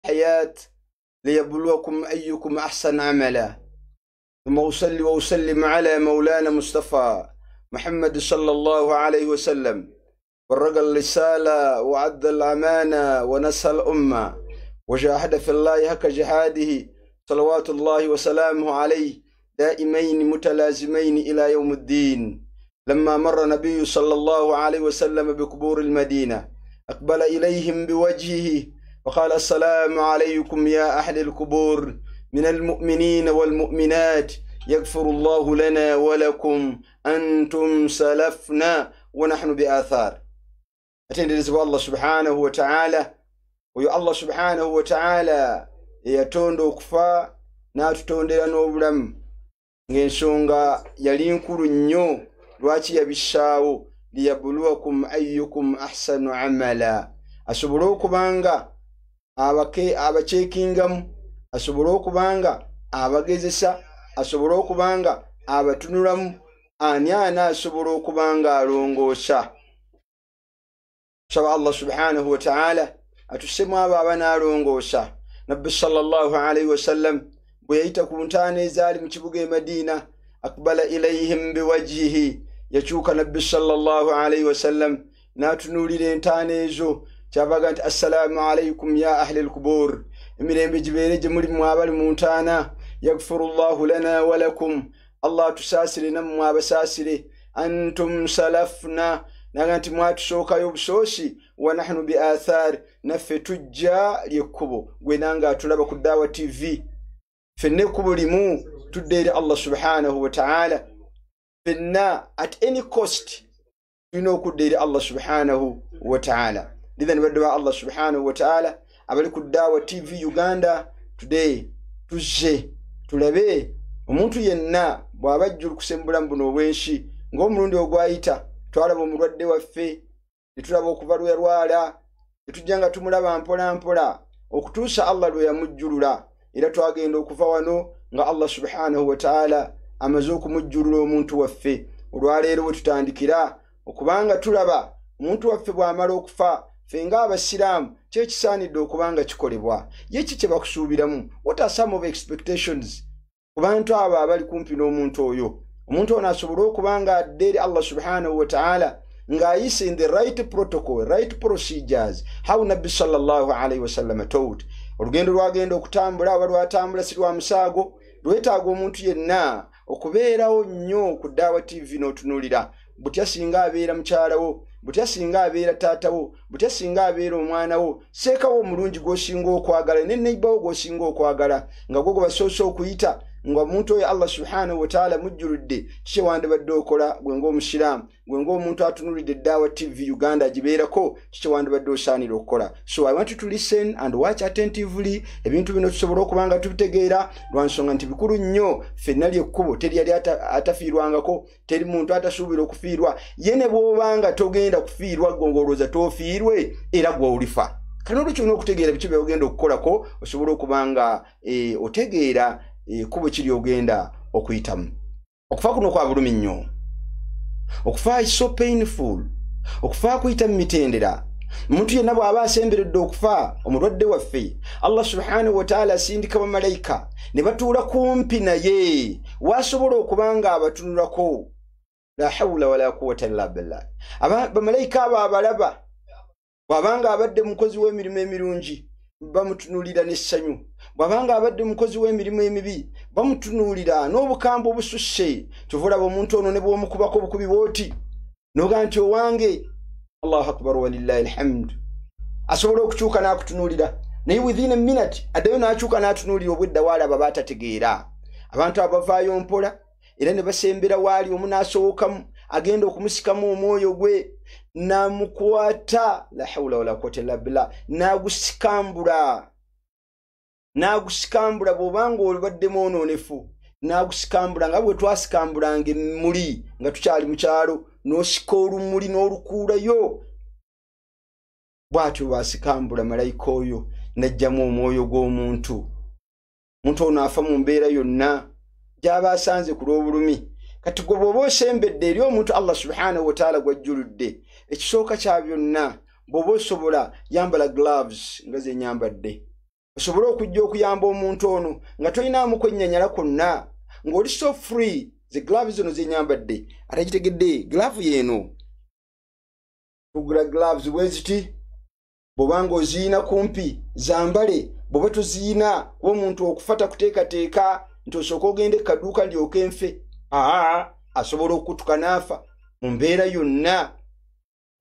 الحياة ليبلوكم أيكم أحسن عملا. ثم أصلي وأسلم على مولانا مصطفى محمد صلى الله عليه وسلم، فرق الرسالة وعد الأمانة ونسى الأمة وجاهد في الله حق جهاده، صلوات الله وسلامه عليه دائمين متلازمين إلى يوم الدين. لما مر النبي صلى الله عليه وسلم بقبور المدينة أقبل إليهم بوجهه وقال: السلام عليكم يا أهل القبور من المؤمنين والمؤمنات، يغفر الله لنا ولكم، أنتم سلفنا ونحن بآثار. Atenderezebwa Allah subhanahu wa ta'ala. Oyo Allah subhanahu wa ta'ala eyatonda okufa n'atutondera n'obulamu, ng'ensonga yali nkulu nnyo lwaki yabissaawo, liyabuluwakum ayyukum ahsanu amala, asobole okubanga abaceekingamu, asobole okubanga abagezesa, asobole okubanga abatunulamu, ani anaasobola okubanga alongoosa. Saba Allah subhanahu wa ta'ala atussemu abo abanaalongoosa. Nabbi sallallahu alaihi wasallam bwe yayita ku ntaana ezaali mu kibuga e Madiina, akbala ilayhim biwajhihi, yakyuka Nabbi sallallahu alaihi wasallam n'atunuulira entaana ezo, kyavaga nti assalaamu alaikum ya ahli lkubur, emirembe gibeere gye muli mmwe abali mu ntaana, yaghfiru llahu lana walakum, Allah atusaasire nammwe abasaasire, antum salafna, naga nti mwatusookayo obusoosi, wa nahnu bi athar, naffe tujja lyekkubo. Gwe nange atulaba ku Daawa TV, ffenna ekkubo limu, tudde eri Allah subhanahu wa ta'ala. Ffenna at any cost tulina okudda eri Allah subhanahu wa ta'ala. Lidhani badde ba Allah subhanahu wa ta'ala abali ku Daawa TV Uganda today, tuzze tulabe omuntu yenna bw'aba ajjulukuse mu bulamu buno obw'ensi. Ng'omulundi ogwayita twalaba omulwadde waffe, netulaba okuva lwe yalwala, netujja nga tumulaba mpola mpola okutuusa Allah lwe yamujjulula. Era twagenda okuva wano nga Allah subhanahu wa ta'ala amaze okumujjulula omuntu waffe. Olwaleero we tutandikira okubanga tulaba omuntu waffe bw'amala okufa, ffe ng'abasiraamu kyekisaanidde okubanga kikolebwa. Ye ki kye bakusuubiramu? What are some of expectations ku bantu abo abali kumpi n'omuntu oyo? Omuntu ono asobole okuba nga adde eri Allah subhanahu wa ta'ala ng'ayise in the right protocol, right procedures, how Nabbi sallallahu alaihi wasallam taught. Olugendo lwagenda okutambula oba lwatambula si lwa musaago, lwetaaga omuntu yenna okubeerawo nnyo ku Daawa TV n'otunuulira butya singa abeera mukyalawo, butya singa abeera taatawo, butya singa abeera omwana wo, seekawo omulungi gw'osinga okwagala ne neighbour gw'osinga okwagala, nga gwo gwe basoose okuyita nga omuntu oyo Allah subhanahu wa ta'ala mujjuludde. Kiki wandibadde okola gwe ng'omusiraamu, gwe ng'omuntu atunuulidde Daawa TV Uganda agibeerako? Kiki wandibadde osaanira okukola? So I want you to listen and watch attentively. Ebintu bino tusobole okuba nga tubitegeera, lwa nsonga nti bikulu nnyo. Ffenna lyekkubo, teri yali atafiirwangako, teri muntu atasuubira okufiirwa. Ye ne bw'obanga togenda kufiirwa, gwe ng'olowooza toofiirwe, era gwe olifa. Kano olwekyo olina okutegeera biki byogenda okukolako, osobole okuba nga otegeera ekkubo kiri ogenda okuyitamu. Okufa kuno kwa bulumi nnyo. Okufa is so painful. Okufa kuyita mu mitendera. Omuntu yenna bw'aba asemberedde okufa, omulwadde waffe, Allah subhanahu wa ta'ala asindika bamalayika ne batuula kumpi naye wasobola okuba nga abatunulako. La hawla wala quwwata illa billah. Bamalayika abo abalaba bw'abanga abadde mukozi w'emirimu emirungi, bamutunuulira n'essanyu, bw'abanga abadde mukozi w'emirimu emibi, bamutunuulira n'obukambwe obususse. Kyova olaba omuntu ono ne bw'omukubako obukubi bw'oti noga nti owange, Allahu akbar walillahi alhamdu, asobola okukyuka n'akutunuulira, naye within a minute addayo n'akyuka n'atunuulira obwedda waalaba baatategeera. Abantu abavaayo mpola era ne basembera waali, omu n'asowokamu agenda okumusikamu omwoyo gwe n'amukwata, la hawula wala quwwata illa billah, n'agusikambula, n'agusikambula. Bw'obanga olibadde mwonoonefu, n'agusikambula nga bwe twasikambulanga emmuli nga tukyali mu kyalo, n'osika olumuli n'olukuulayo. Bw'atyo bw'asikambula malayika oyo n'ajjamu omwoyo gw'omuntu. Omuntu ono afa mu mbeera yonna gy'aba asanze ku lw'obulumi. Kati gwe bw'oba osembedde eri omuntu Allah subhanahu wataala gw'ajjuludde, ekisooka kya byonna, bw'oba osobola yambala gloves nga ze nyambadde. Osobole okujja okuyamba omuntu ono nga tolinaamu kwennyanyala kwonna, ng'oli so free. Ze gloves zino zenyambadde, ate kitegedde glove yeeno. Tugula gloves bwe ziti, bw'obanga oziyina kumpi zambale, bw'oba toziyina kuba omuntu okufa takuteekateeka nti osooka ogende kaduuka ndyoke nfe. Aa, asobola okukutuka n'afa mu mbeera yonna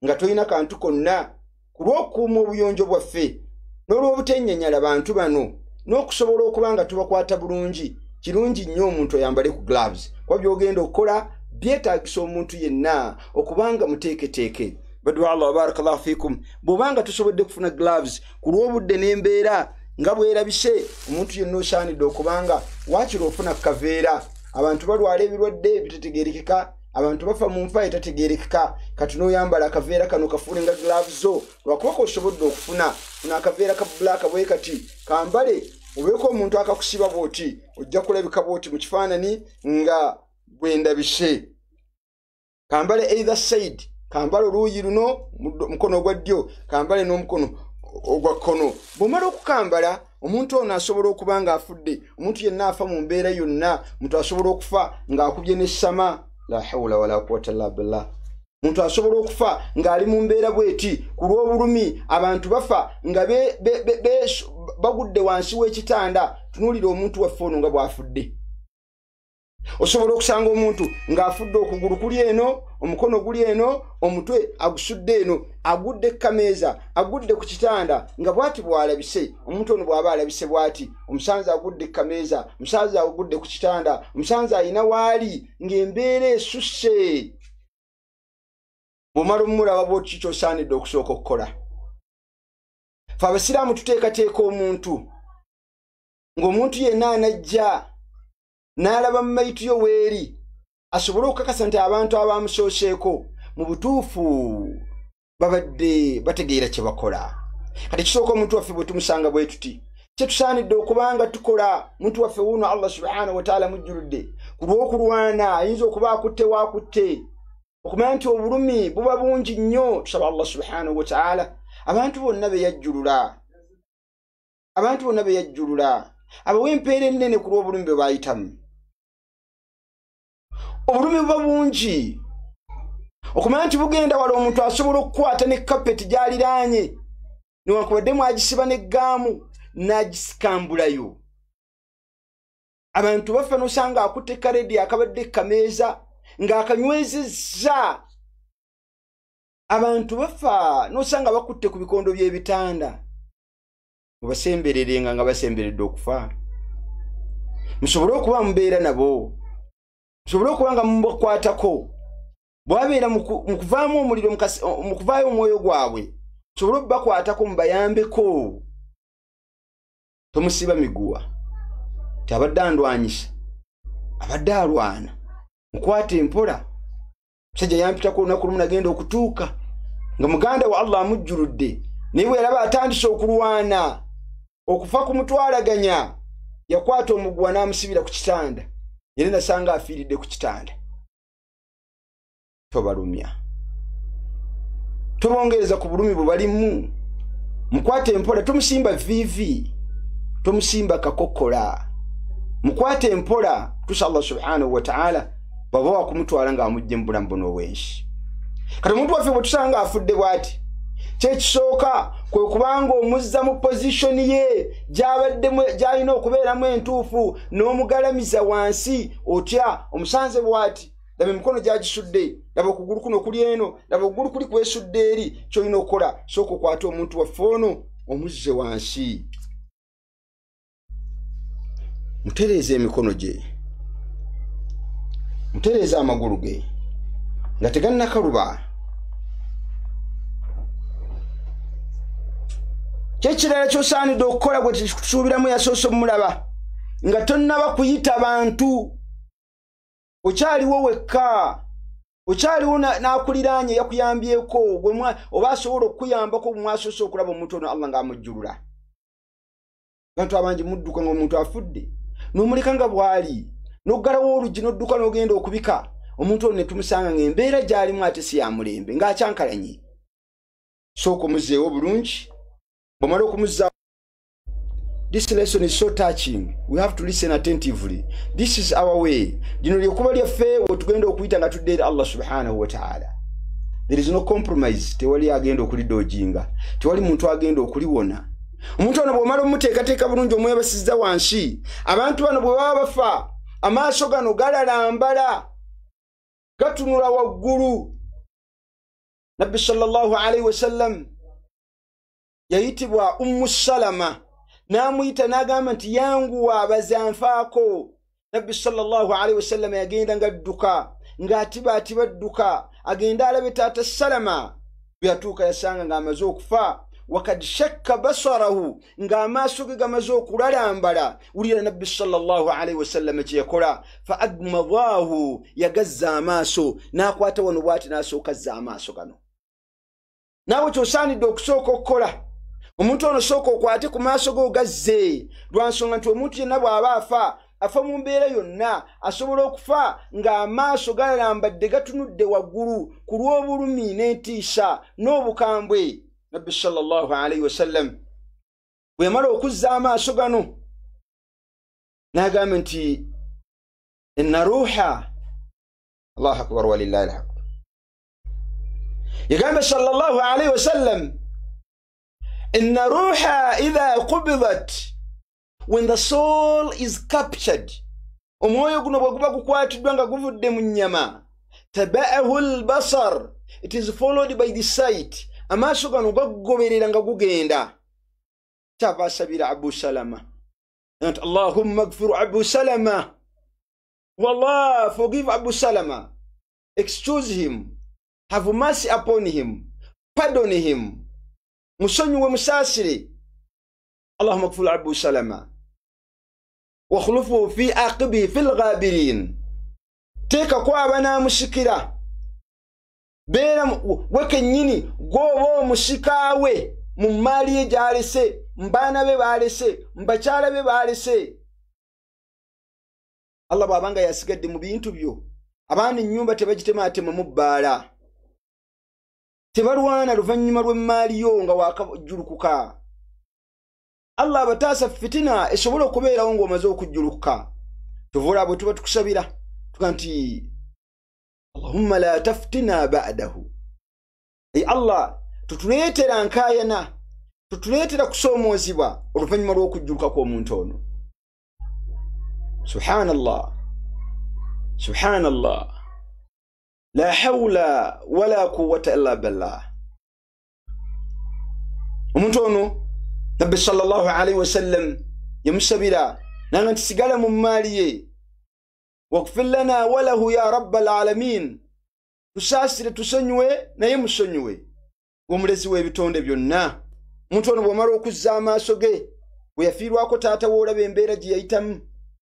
nga tolina kantu konna. Ku lw'okukuuma obuyonjo bwaffe n'olw'obutennyanyala bantu bano n'okusobola okuba nga tubakwata bulungi, kirungi nnyo omuntu oyambale ku gloves, kuba by'ogenda okukola byetaagisa omuntu yenna okubanga muteeketeeke. Baddu Allah, barakallahu fikum, bw'obanga tusobodde kufuna gloves ku lw'obudde n'embeera nga bwerabise, omuntu yenna osaanidde okubanga waakiri ofuna kaveera. Abantu balwala ebirwadde bitategeerekeka, abantu bafa mu nfa etategeerekeka. Kati n'oyambala akaveera kano kafuule nga gloves zo, lwakuba k'osobodde okufuna. Funa akaveera ka black bwe kati, kambale, obeeko omuntu akakusiba bw'oti, ojja kulabika bw'oti mu kifaananyi nga bwe ndabise. Kambale either side, kambale oluuyi luno mukono ogwa ddyo, kambale n'omukono ogwa kkono. Bw'omala okukambala, omuntu ono asobola okuba ng'afudde. Omuntu yenna afa mu mbeera yonna, omuntu asobola okufa ng'akubye n'essama, la hawula wala quwwata illa billah. Omuntu asobola okufa ng'ali mu mbeera bw'eti ku lw'obulumi. Abantu bafa nga bagudde wansi w'ekitanda. Tunuulira omuntu waffe ono nga bw'afudde. Osobola okusanga omuntu ng'afudde okugulu kuli eno, omukono guli eno, omutwe agusudde eno, agudde ku kameeza, agudde ku kitanda, nga bw'ati bw'alabise. Omuntu ono bw'aba alabise bw'ati, omusanze agudde ku kameeza, omusanze agudde ku kitanda, omusanze ayina waali ng'embeera esusse. Bw'omala omulaba bw'oti, ky'osaanidde okusooka okukola? Ffe abasiraamu tuteekateeka omuntu ng'omuntu yenna anajja n'alaba mu mayitu yo weeri, asobole okukakasa nti abantu abamusooseeko mu butuufu babadde bategeera kye bakola. Kati kisooka, omuntu waffe bwe tumusanga bwe tuti, kyetusaanidde okubanga tukola, muntu waffe wuuno Allah subhanahu wataala mujjuludde ku lw'okulwana, ayinza okuba akutte waakutte, okumanya nti obulumi buba bungi nnyo. Tusaba Allah subhanahu wataala abantu bonna be yajjulula, abantu bonna be yajjulula, abawe empeera ennene ku lw'obulumi bwe baayitamu. Obulumi buba bungi, okumanya nti bugenda wala. Omuntu asobola okukwata ne kapeti gy'aliraanye, newankubadde mwagisiba n'eggaamu, n'agisikambulayo. Abantu bafa nosanga akutte karedi akabadde kameeza ng'akanywezezza. Abantu bafa nosanga bakutte ku bikondo by'ebitanda. Mubasembererenga nga basemberedde okufa, musobole okuba mubeera nabo, musobole okuba nga mubakwatako. Bwabeera mu kuvaamu omuliro, mu kuvaayo omwoyo gwabwe, musobole okubakwatako, mubayambeko. Tomusiba miguwa ti abadde andwanyisa, abadde alwana. Mukwate empola. Musajja yampitako olunaku lumu, nagenda okutuuka nga muganda wa Allah amujjuludde, naye bwe yalaba atandise okulwana okufa kumutwalaganya, yakwata omuguwa n'amusibira ku kitanda, era nasanga afiiridde ku kitanda. Tobalumya, tobongereza ku bulumi bwe balimu. Mukwate empola, tomusimba vivi, tomusimba kakokola, mukwate empola. Tusa Allah subhanahu wataala bwaba wakumutwala ng'amugje mu bulamu buno obwensi. Kati omuntu waffe bwe tusanga afudde bw'ati, kyekisooka kwe kubanga omuzza mu position ye gy'alina okubeeramu entuufu, n'omugalamiza wansi. Otya omusanze bw'ati? Laba emikono gyagisudde, laba okugulu kuno kuli eno, laba okugulu kuli kwesudde eri. Kyolina okukola, sooka okwate omuntu waffe ono omuzze wansi, mutereeze emikono gye, mutereeze amagulu ge nga tegannakaluba. Kyekirala kyosaanidde okukola gwe tusuubiramu yasoose omulaba nga tonnaba kuyita bantu, okyaliwo wekka, okyaliwo n'akuliraanye yakuyambyeko oba asobola okukuyambako, mwasoose okulaba omuntu ono Allah ng'amujjulula. Abantu abangi mudduka ng'omuntu afudde, n'omuleka nga bw'ali, n'oggalawo oluggi n'odduka n'ogenda okubika omuntu ono, ne tumusanga ng'embeera gy'alimu ate si ya mulembe, ng'akyankalanye. Sooka omuzzeewo bulungi. Bw'omala okumuzza, This lesson is so touching. We have to listen attentively. This is our way. Lino lyekuba lyaffe wetugenda okuyita nga tudde eri Allah subhanahu wa ta'ala. There is no compromise. Tewali agenda okulidojinga. Tewali muntu agenda okuliwona. Omuntu ono bw'omala omuteekateeka bulungi omwebasizza wansi, abantu bano bwe baba bafa, amaaso gano galalambala, gatunula waggulu. Nabbi sallallahu alaihi wasallam yayitibwa Ummu Salama, n'amuyita n'agamba nti yanguwa abazanfaako. Nabbi sallallahu alaihi wasallam yagenda ng'adduka, ng'atibaatiba adduka, agenda alabe taata Salama. Bwe yatuuka yasanga ng'amaze okufa. Wakad shakka basarahu, ng'amaaso ge gamaze okulalambala. Wulira Nabbi sallallahu alaihi wasallam kye yakola. Fa agmadaahu, yagazza amaaso, n'akwata wano bw'ati n'asooka azza amaaso gano. Naawe ky'osaanidde okusooka okukola, omuntu ono sooka okwate ku maaso ge ogazze, lwa nsonga nti omuntu yenna bw'aba afa, afa mu mbeera yonna, asobola okufa ng'amaaso galalambadde gatunudde waggulu ku lw'obulumi n'entiisa n'obukambwe. Nabbi sallallahu alaihi wasallam bwe yamala okuzza amaaso gano n'agamba nti inna ruuha, Allahu akbar walillahi alhamd. Yagamba sallallahu alaihi wasallam, inna ruuha idha qubidat, when the soul is captured, omwoyo guno bwe guba gukwatiddwa nga guvudde mu nnyama, taba'ahu albasar, it is followed by the sight. Amaaso gano gagoberera nga gugenda. Kyava asabira Abu Salama nti Allahumma gfir Abu Salama, wallah forgive Abu Salama, excuse him, have mercy upon him, pardon him, musonyiwe musaasire. Allahumma gfir Abu Salama wakhlufuhu fi aqibihi fil ghabirin, teekako abanaamusikira, beera we kennyini gw'oba omusikaawe mu mmaali ye gy'alese, mu baana be baalese, mu bakyala be baalese. Allah bw'abanga yasigadde mu bintu byo, abaana ennyumba tebagitemaatema mu bbaala, tebalwana luvannyuma lw'emmaali yo nga waakajjulukuka. Allah abataasa fitina esobola okubeerawo ng'omaze okujjulukuka. Tuvuula bwe tuba tukusabira tuga nti Allahumma la taftina ba'dahu. Ey Allah, tutuleetera nkaayana, tutuleetera kusoomoozebwa oluvannyuma lw'okujjuluka kw'omuntu ono. Subhanallah, subhanallah, la hawla wala quwwata illa billah. Omuntu ono Nabbi sallallahu alaihi wasallam yamusabira nanga nti sigala mu mmaali ye, waghfir lana walahu ya rabbal alamin, tusaasire tusonyiwe naye musonyiwe omulezi w'ebitonde byonna. Omuntu ono bw'omala okuzza amaaso ge, bwe yafiirwako taata we olaba embeera gye yayitamu,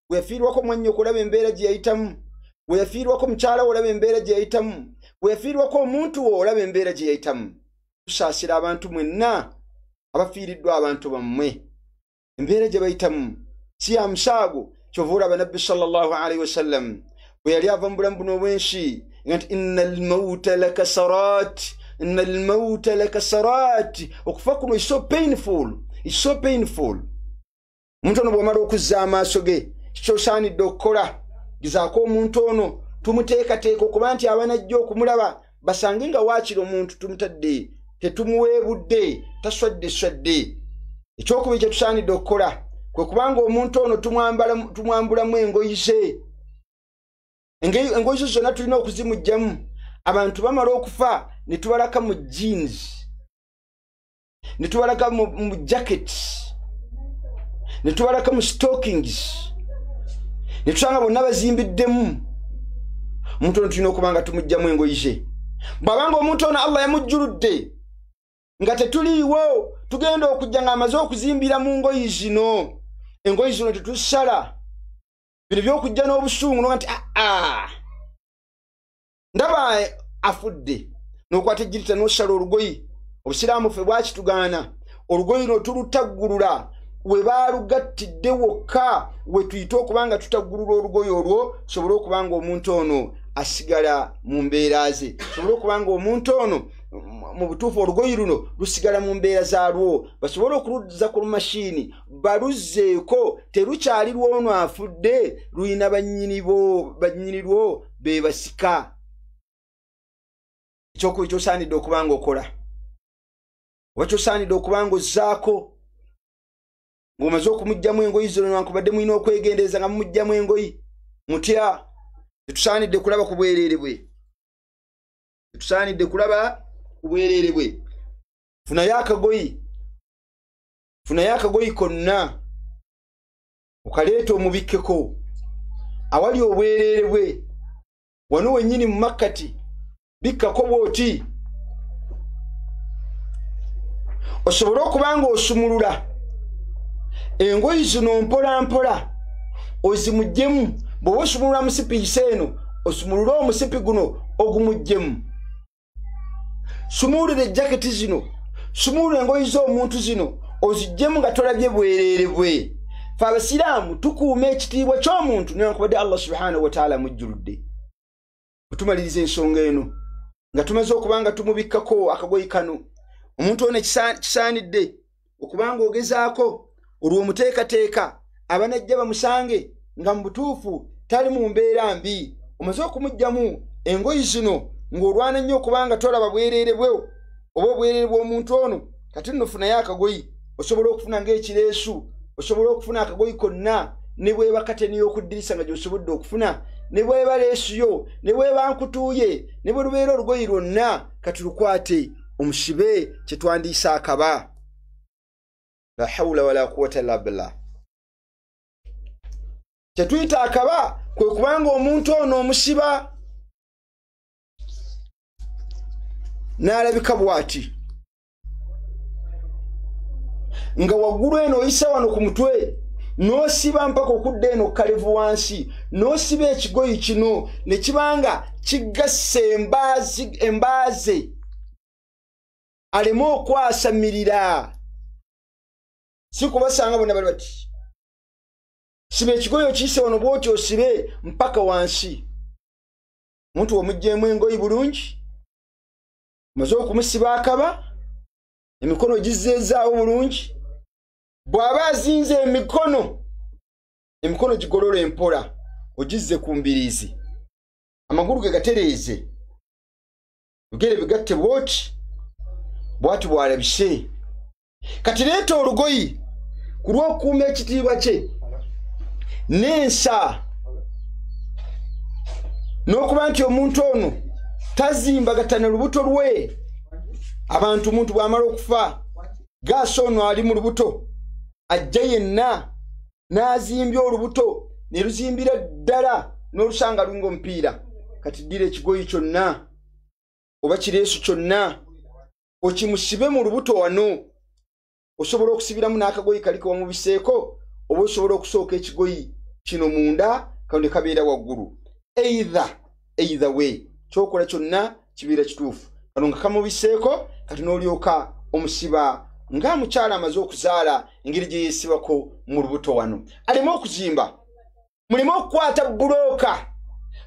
bwe yafiirwako mwannyoko olaba embeera gye yayitamu, bwe yafiirwako mukyala we olaba embeera gye yayitamu, bwe yafiirwako omuntu we olaba embeera gye yayitamu. Tusaasira abantu mwenna abafiiriddwa abantu bammwe, embeera gye bayitamu si ya musaago. Kyova olaba Nabbi sallallahu alaihi wasallam bwe yali ava mu bulamu buno obw'ensi nga nti inna almauta lakasarat, inna almauta lakasarat, okufa kuno is so painful, is so painful. Omuntu ono bw'omala okuzza amaaso ge, kikyosaanidde okukola, gezaako omuntu ono tumuteekateeka okuba nti abanajja okumulaba basange nga waakiri omuntu tumutadde, tetumuweebudde, taswadde swadde. Ekyokubiri kye tusaanidde okukola kwe kubanga omuntu ono tumwambulamu engoyi ze. Engoyi ze zonna tulina okuzimuggyamu. Abantu bamala okufa ne tubalaka mu jeans, ne tubalaka mu jackets, ne tubalaka mu stockings, ne tusanga bonna bazimbiddemu. Omuntu ono tulina okuba nga tumuggyamu engoyi ze. Bw'abanga omuntu ono Allah yamujjuludde nga tetuliiwo, tugenda okujja ng'amaze okuzimbira mu ngoyi zino. Engoyi zino tetusala, bino by'okujja n'obusungu noga nti aa ndaba afudde, n'okwata ejjirita n'osala olugoyi. Obusiraamu ffe bwakitugaana, olugoyi luno tulutaggulula we baalugattidde wokka we tuyite okuba nga tutaggulula olugoyi olwo, sobole okuba nga omuntu ono asigala mu mbeera ze, sobole okuba nga omuntu ono mu butuufu olugoyi luno lusigala mu mbeera zaalwo, basobole okuluzza ku mashini baluzzeeko, terukyali lwono afudde, lulina bannyinirwo be basika. Ekyokubiri kyosaanidde okuba nga okola oba kyosaanidde okuba nga ozzaako ng'omaze okumugjamu engoyi zino, newankubadde mulina okwegendereza nga mumugjamu engoyi mutya, tetusaanidde kulaba ku bwereere bwe, tetusaanidde kulaba ku bwereere bwe. Funayo akagoyi, funayo akagoyi konna okaleeta omubikkeko awali obwereere bwe, wano wennyini mu makkati bikkako bw'oti, osobole okuba nga osumulula engoyi zino mpola mpola ozimuggyemu. Bw'oba osumulula musipi yise eno, osumulule omusipi guno ogumuggyemu, sumulula ejjaketi zino, sumulula engoyi z'omuntu zino oziggyemu nga tolabye bwereere bwe. Fe abasiraamu tukuuma ekitiibwa ky'omuntu newankubadde Allah subhanahu wataala amujjuludde. Bwe tumaliriza ensonga eno nga tumaze okuba nga tumubikkako akagoyi kano, omuntu ono kisaanidde okuba nga ogezaako olw'omuteekateeka abanajja bamusange nga mu butuufu tali mu mbeera mbi. Omaze okumugjamu engoyi zino ng'olwana nnyo okuba nga tolaba bwereere bwe oba obwereere bw'omuntu ono, kati nno funayo akagoyi, osobola okufuna ng'ekireesu, osobola okufuna akagoyi konna, ne bweba kateni y'okuddirisa nga gy'osobodde okufuna, ne bweba leesuyo, ne bweba nkutuuye, ne bwe lubeera olugoyi lwonna, kati lukwate omusibe kye twandiisa akaba. La hawula wala quwwata illa billah. Kyetuyita akaba kwe kubanga omuntu ono omusiba n'alabika bw'ati, nga waggulu eno oyisa wano ku mutwe n'osiba mpaka okudda eno kalevu wansi, n'osiba ekigoyi kino ne kibanga kigasse embaaze aleme okwasamirira. Si kubasanga bonna bali bati. Siba ekigoyi okiyise wano bw'oti, osibe mpaka wansi. Omuntu omuggyemu engoyi bulungi, omaze okumusiba akaba, emikono gizzeezaawo bulungi. Bw'aba azinze emikono, emikono gigolola empola ogizze ku mbiriizi, amagulu ge gatereeze, bigere bigatte bw'oti bw'ati bw'alabise. Kati leeta olugoyi ku lw'okukuuma ekitiibwa kye n'ensa, n'okuba nti omuntu ono tazimbagatana lubuto lwe. Abantu omuntu bw'amala okufa, gaasi ono ali mu lubuto ajja yenna n'azimbya olubuto ne luzimbira ddala n'olusanga lunga omupiira. Kati ddira ekigoyi kyonna oba kireesu kyonna okimusibe mu lubuto wano. Osobola okusibiramu n'akagoyi kali kewamubiseeko, oba osobola okusooka ekigoyi kino munda kano ne kabeera waggulu. Either way kyokola kyonna kibeera kituufu. Kano nga kamubiseeko, kati n'olyoka omusiba nga mukyala amaze okuzaala, engeri gye yeesibako mu lubuto wano aleme okuzimba. Muleme okukwata bulooka,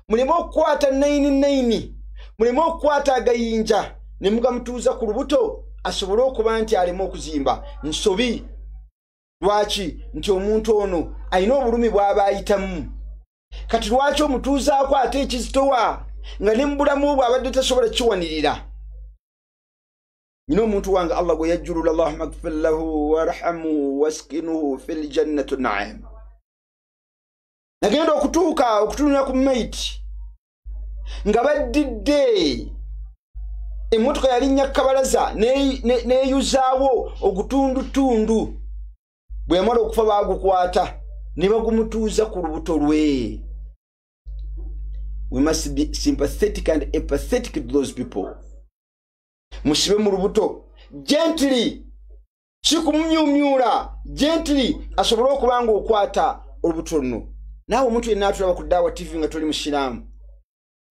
muleme okukwata 99, muleme okukwata agayinja ne mugamutuuza ku lubuto asobole okuba nti aleme okuzimba. Nsobi. Lwaki? Nti omuntu ono alina obulumi bw'aba ayitamu. Kati lwaki omutuuzaako ate ekizitowa nga ne mu bulamu bwe abadde tasobola kiwanirira? Nina omuntu wange Allah gwe yajjulula, Allahumma gfir lahu warhamu waskinuhu fil jannati naim. Nagenda okutuuka okutunula ku maiti nga baddidde emmotoka yalinnya kabalaza neeyuzaawo ogutundutundu. Bwe yamala okufa baagukwata ne bagumutuuza ku lubuto lwe. We must be sympathetic and empathetic to those people. Musibe mu lubuto gently, si kumumyumyula, gently asobole okuba nga okwata olubuto luno. Naawe omuntu yenna atulaba ku Daawa TV nga toli musiraamu,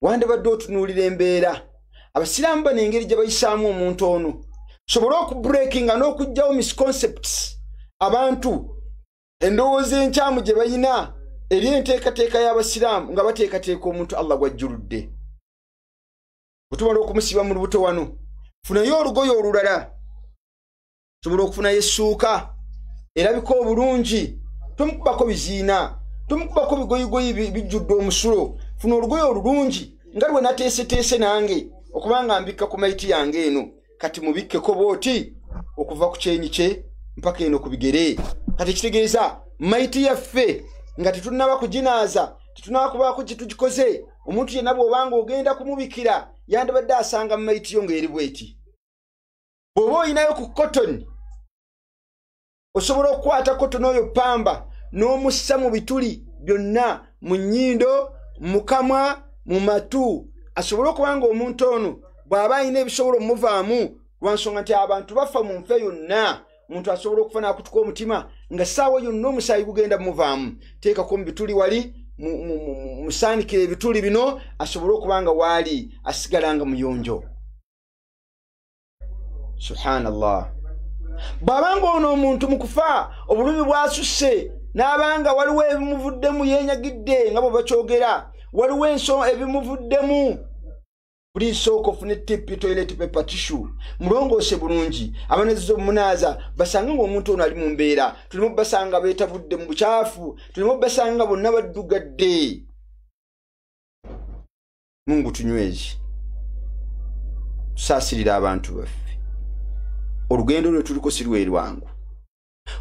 wandibadde otunuulira embeera abasiraamu bano engeri gye bayisaamu omuntu ono, sobole okubreakinga n'okuggyawo misconcepts, abantu endowooza enkyamu gye balina eri enteekateeka y'abasiraamu nga bateekateeka omuntu Allah gw'ajjuludde. Bwe tumala okumusiba mu lubuto wano, Funayo olugoye olulala, sobola okufunayo essuuka erabika obulungi, tomukubako biziina, tomukubako bigoyigoyi bijjudde omusulo. Funa olugoye olulungi nga lwe nateeseteese nange okubanga mbikka ku maiti yange eno. Kati mubikkeko bw'oti okuva ku kyenyi kye mpaka eno ku bigere. Kati kitegeeza maiti yaffe nga tetunnaba kuginaaza, tetunnaba kubaako kye tugikoze. Omuntu yenna bw'obanga ogenda kumubikira yandibadde asanga maiti yo ng'eri bw'eti. Bw'oba oyinayo ku cotton, osobola okukwata cotton oyo pamba n'omussa mu bituli byonna, mu nnyindo, mu kamwa, mu matu, asobole okuba nga omuntu ono bw'aba alina ebisobola omuvaamu. Lwa nsonga nti abantu bafa mu nfe yonna. Omuntu asobola okufa n'akutuka omutima nga ssaawa yonna omusaayi gugenda muvaamu. Teekako mu bituli wali, musaanikire ebituli bino asobole okuba nga waali asigala nga muyonjo. Subhanallah. Bw'abanga ono omuntu mu kufa obulumi bwasusse, n'abanga waliwo ebimuvuddemu, yeenyagidde nga bwe bakyogera, waliwo ebimuvuddemu, buli sooka ofune tipi, toilet paper, tissue, mulongoose bulungi. Abanazza omunaaza basange ng'omuntu ono ali mu mbeera. Tulimu basanga beetabudde mu bukyafu, tulimu basanga bonna baddugadde. Mungu tunyweze, tusaasirira abantu baffe. Olugendo lwe tuliko si lwe lwangu.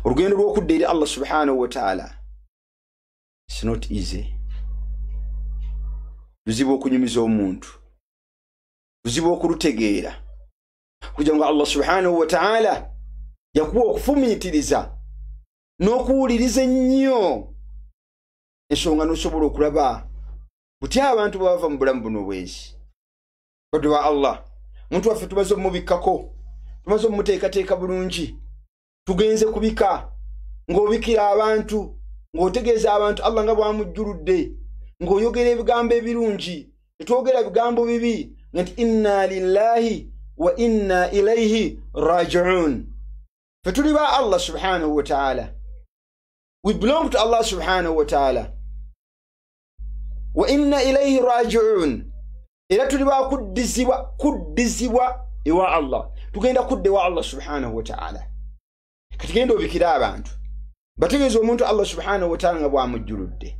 Olugendo lw'okudda eri Allah subhanahu wa ta'ala, it's not easy. Luzibu okunyumiza omuntu, luzibu okulutegeera, kugira nga Allah subhanahu wa ta'ala yakuwa okufumiitiriza n'okuwuliriza ennyo ensonga, n'osobola okulaba butya abantu bwe bava mu bulamu buno obwensi. Baddu ba Allah, omuntu waffe tumaze omubikkako, tumaze omumuteekateeka bulungi, tugenze kubika. Ng'obikira abantu, ng'otegeeza abantu Allah nga bw'amujjuludde, ng'oyogera ebigambo ebirungi, tetwogera bigambo bibi, nti inna lillahi wa inna ilayhi rajiun. Fe tuli ba Allah subhanahu wa ta'ala, we belong to Allah subhanahu wa ta'ala, wa inna ilayhi rajiun. Era tuli ba kuddizibwa, kuddizibwa ewa Allah, tugenda kudda ewa Allah subhanahu wa ta'ala. Kati genda obikira abantu, bategeeza omuntu Allah subhanahu wa ta'ala nga bw'amujjuludde.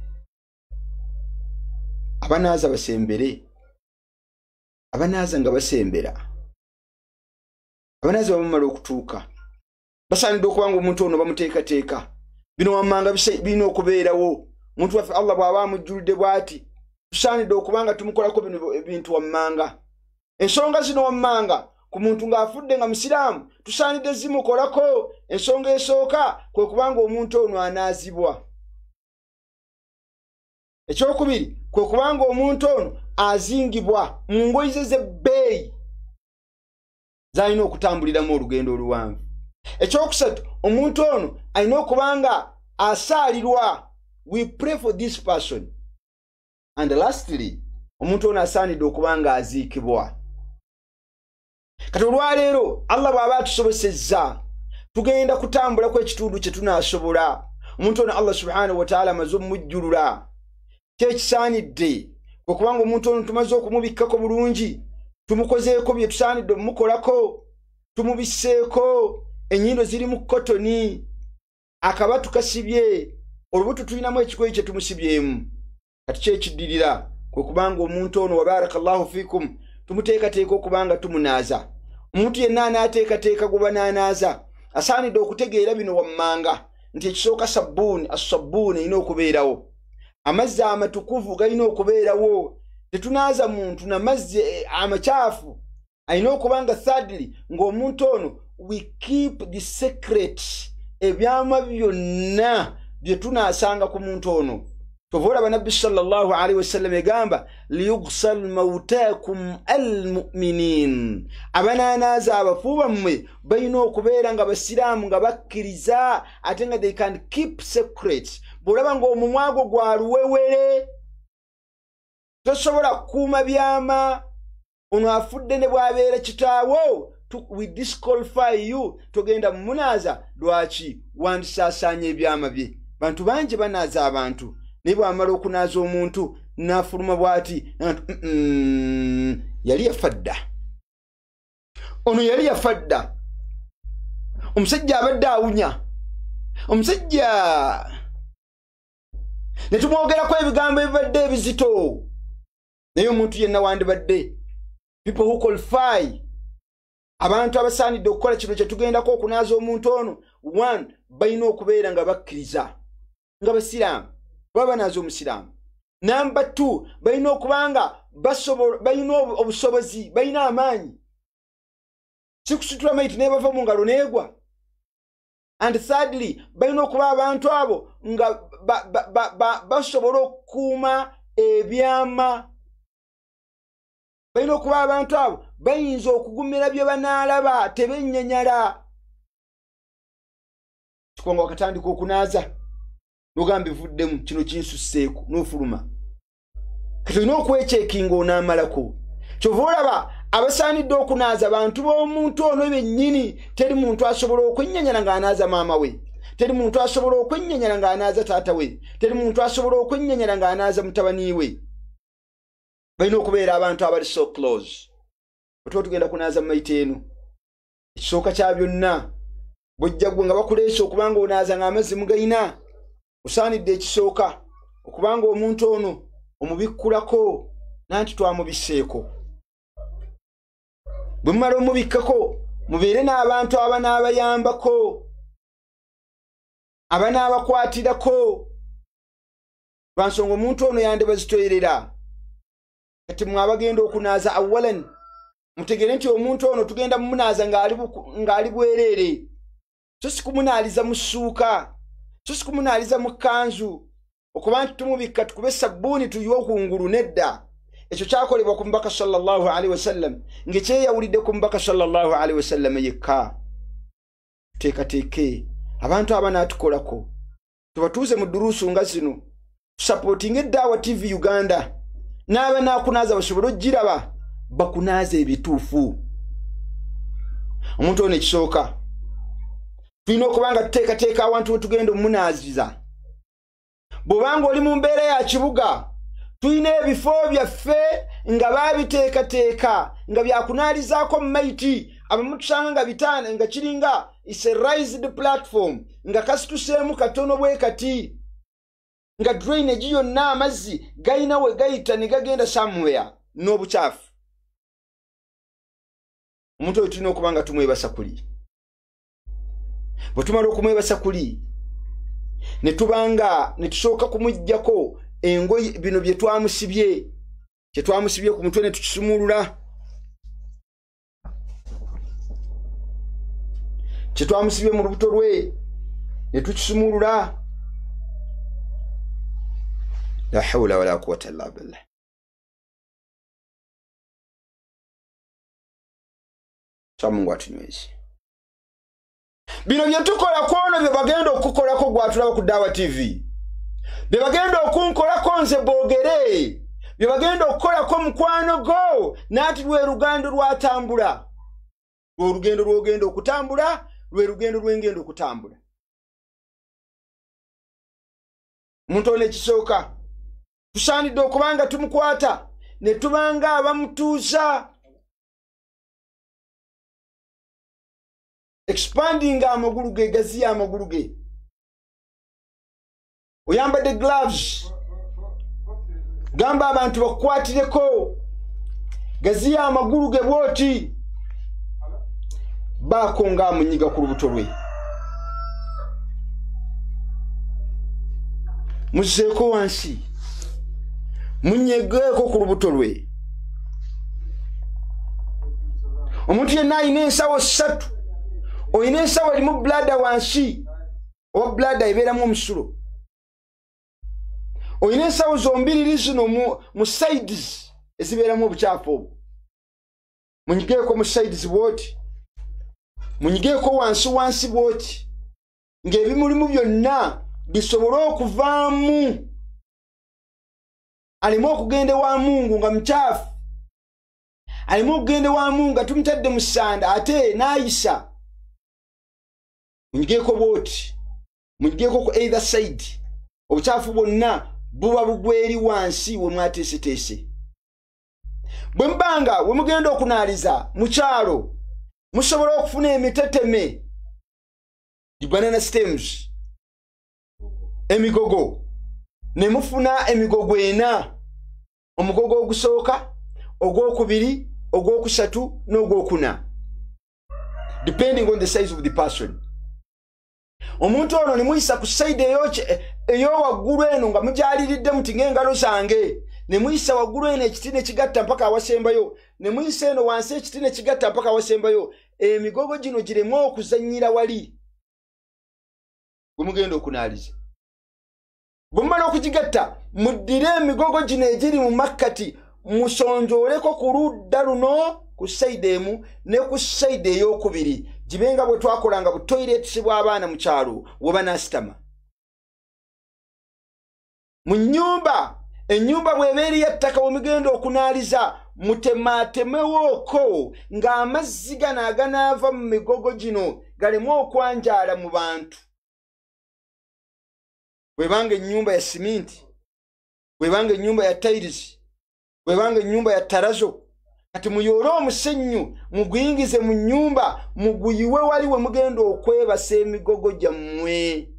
Abanaaza basembere, abanaaza nga basembera, abanaaza bamumala okutuuka, basaanidde okuba nga omuntu ono bamuteekateeka. Bino wammanga birina okubeerawo. Omuntu waffe Allah bw'aba amujjuludde bw'ati, tusaanidde okuba nga tumukolako bino ebintu wammanga. Ensonga zino wammanga ku muntu ng'afudde nga musiraamu tusaanidde zimukolako. Ensonga esooka kwe kubanga omuntu ono anaazibwa. Ekyokubiri kwe kubanga omuntu ono azingibwa mu ngoye ze z'ebbeeyi z'alina okutambuliramu olugendo oluwanvu. Ekyokusatu, omuntu ono alina okuba nga asaalirwa, we pray for this person. And lastly, omuntu ono asaanidde okuba nga aziikibwa. Kati olwaleero Allah bw'aba atusobosezza, tugenda kutambulako ekitundu kye tunaasobola. Omuntu ono Allah subhanahu wa ta'ala amaze omujjulula, kyekisaanidde kwe kubanga omuntu ono tumaze okumubikkako bulungi, tumukozeeko bye tusaanidde omumukolako, tumubisseeko, ennyindo ziri mu kotoni, akabatu kasibye, olubuto tulinamu ekigoye kye tumusibyemu. Kati kyekiddirira kwe kubanga omuntu ono, wa barakallahu fikum, tumuteekateeka okubanga tumunaaza. Omuntu yenna anaateekateeka gwe banaanaaza asaanidde okutegeera bino wammanga, nti ekisooka sabbuuni, assabbuuni erina okubeerawo, amazzi amatukuvu galina okubeerawo. Tetunaaza muntu namazzi amakyafu, alina okuba nga thirdly ng'omuntu ono we keep the secret, ebyama byonna bye tunaasanga ku muntu ono. Tova olaba Nabbi sallallahu alaihi wasallam egamba liyugsal mautakum almuminin, abanaanaaza abafu bammwe balina okubeera nga basiraamu, nga bakkiriza, ate nga they can keep secrets. Bw'olaba ng'omumwa gwo gwa luwewere, tosobola kukuuma byama, ono afudde ne bw'abeera kitaawo, we disqualify you, togenda mumunaaza. Lwaki? Wandisaasaanya ebyama bye. Bantu bangi banaaza abantu, naye bw'amala okunaaza omuntu n'afuluma bw'ati, yali yafa dda. Ono yali yafa dda, omusajja abadde awunya, omusajja ne tumwogerako ebigambo ebibadde ebizito. Naye omuntu yenna wandibadde people who qualify, abantu abasaanidde okukola kino kye tugendako okunaaza omuntu ono, one, balina okubeera nga bakkiriza nga basiraamu, baba banaaza omusiraamu. Number 2, balina okuba nga balina obusobozi, balina amaanyi, si kusitula maiti nebava mu ngalo neegwa. And thirdly, balina okuba abantu abo nga basobola okukuuma ebyama. Balina okuba abantu abo bayinza okugumira bye banaalaba, tebennyanyala. Kikonga wakatandika okunaaza n'ogamba bivuddemu, kino kinsusseeko, n'ofuluma. Kati olina okwechekinga onaamalako. Kyova olaba abasaanidde okunaaza bantu b'omuntu ono bennyini. Teri muntu asobola okwennyanyala ng'anaaza maama we, teri muntu asobola okwennyanyala ng'anaaza taata we, teri muntu asobola okwennyanyala ng'anaaza mutabani we. Balina okubeera abantu abali so close. Bwe tuba tugenda kunaaza mu maiti eno, ekisooka kya byonna, bw'ojja ggwe nga bakuleese okubanga onaaza ng'amazzi mugayina, osaanidde ekisooka okubanga omuntu ono omubikkulako, nanti twamubisseeko. Bwe mumala omubikkako, mubeere n'abantu abanaabayambako, abanabakwatirako. Lwansonga omuntu ono yandibazitoyerera. Kati mwe abagenda okunaaza, awalan mutegere nti omuntu ono tugenda mumunaaza ng'ali bwereere, so si kumunaaliza mu ssuuka, so si kumunaaliza mu kkanzu, okuba nti tumubikka tukube sabbuuni tuyiwe okungulu. Nedda, ekyo kyakolebwa ku mubaka sallallahu alaihi wasallam, ng'ekyeyawulidde ku mubaka sallallahu alaihi wasallam yekka. Tuteekateeke abantu abanaatukolako, tubatuuze mu duruusu nga zino, tusapootinga Eddawa TV Uganda, n'abanaakunaaza basobole okugiraba, bakunaaza ebituufu. Omuntu ono ekisooka tulina okuba nga tuteekateeka awantu we tugenda omunaaziza. Bw'obanga oli mu mbeera ya kibuga, tulina ebifo byaffe nga baabiteekateeka nga byakunaalizaako maiti. Abamu tusanga nga bitaana nga kiringa is a raised platform, nga kasituseemu katono bwe kati, nga drainage yonna amazzi gayina we gayita ne gagenda somewhere n'obukyafu. Omuntu oyo tulina okuba nga tumwebasa kuli. Bwe tumala okumwebasa kuli, ne tubanga ne tusooka kumuggyako engoye, bino bye twamusibye, kye twamusibye ku mutwe ne tukisumulula, kye twamusibye mu lubuto lwe ne tukisumulula. La hawla wala quwwata illa billah. Mungu atunyweze. Bino bye tukola kwono bye bagenda okukolako gwatulaba ku Dawa TV, bye bagenda okunkolako nze boogere, bye bagenda okukolako mukwano go, n'ati lwe lugendo lwatambula, lwe olugendo lwogenda okutambula, lwe lugendo lwengenda okutambula. Omuntu ono ekisooka tusaanidde okuba nga tumukwata ne tubanga abamutuuza, expanding amagulu ge, gaziya amagulu ge. Oyambadde gloves, gamba abantu bakukwatireko, gaziya amagulu ge bw'oti, baako ng'amunyiga ku lubuto lwe, muzzeeko wansi, munyegeeko ku lubuto lwe. Omuntu yenna alina ensawo 3, olina ensawo erimu blada wansi, oba blada ebeeramu omusulo, olina ensawo zombiriri zino mu sides ezibeeramu obukyafu obwo, munyigeeko mu sides bw'oti, munyigeeko wansi wansi bw'oti, ng'ebimulimu byonna bisobole okuvaamu, aleme okugenda ewa Mungu nga mukyafu, aleme okugenda ewa Mungu nga tumutadde mu ssanda ate n'ayisa. Munyigeeko bw'oti, munyigeeko ku either side, obukyafu bwonna buba bugweri wansi we mwateeseteese. Bwe mubanga we mugenda okunaaliza mu kyalo, Musobola okufuna emiteteme, the banana stems, emigogo, ne mufuna emigogo ena, omugogo ogusooka, ogwokubiri, ogwokusatu n'ogwokuna, depending on the size of the person. Omuntu ono ne muyisa ku side eyowaggulu eno nga mujaliridde muti ng'engalo zange, ne muyisa waggulu eno ekiti ne kigatta mpaka awasembayo, ne muyisa eno wansi ekiti ne kigatta mpaka awasembayo. Emigogo gino giremu okuzannyira wali gwe mugenda okunaaliza. Bwe mumala okugigatta, muddire emigogo gino egiri mu makkati, musonjooleko ku ludda luno ku side emu ne ku side ey'okubiri, gibe nga bwe twakolanga bu toilets bw'abaana mu kyalo we banaasitama. Mu nnyumba, ennyumba bw'eba eri y'ettaka, we mugenda okunaaliza mutemaatemewooko ng'amazzi gano aganaava mu migogo gino galeme okwanjaala mu bantu. Bwebanga ennyumba ya siminti, bwebanga ennyumba ya tiles, bwebanga ennyumba ya tarazo, kati muyoole omusenyu muguyingize mu nnyumba, muguyiwe wali we mugenda okwebasa emigogo gyammwe.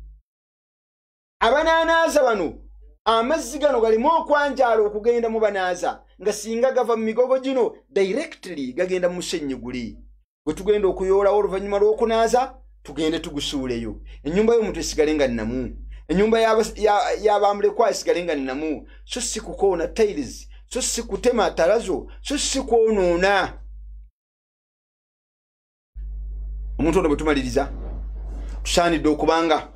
Abanaanaaza bano amazzi gano galeme okwanjaala okugenda mu banaaza, nga singa gava mu migogo gino directly gagenda mu musenyu guli gwe tugenda okuyoolawo oluvannyuma lw'okunaaza, tugende tugusuuleyo. Ennyumba y'omuntu esigale nga nnamu, ennyumba y'abamulekwa esigale nga nnamu, so si kukoona tiles, so si kutema tarazo, so si kwonoona. Omuntu ono bwe tumaliriza, tusaanidde okubanga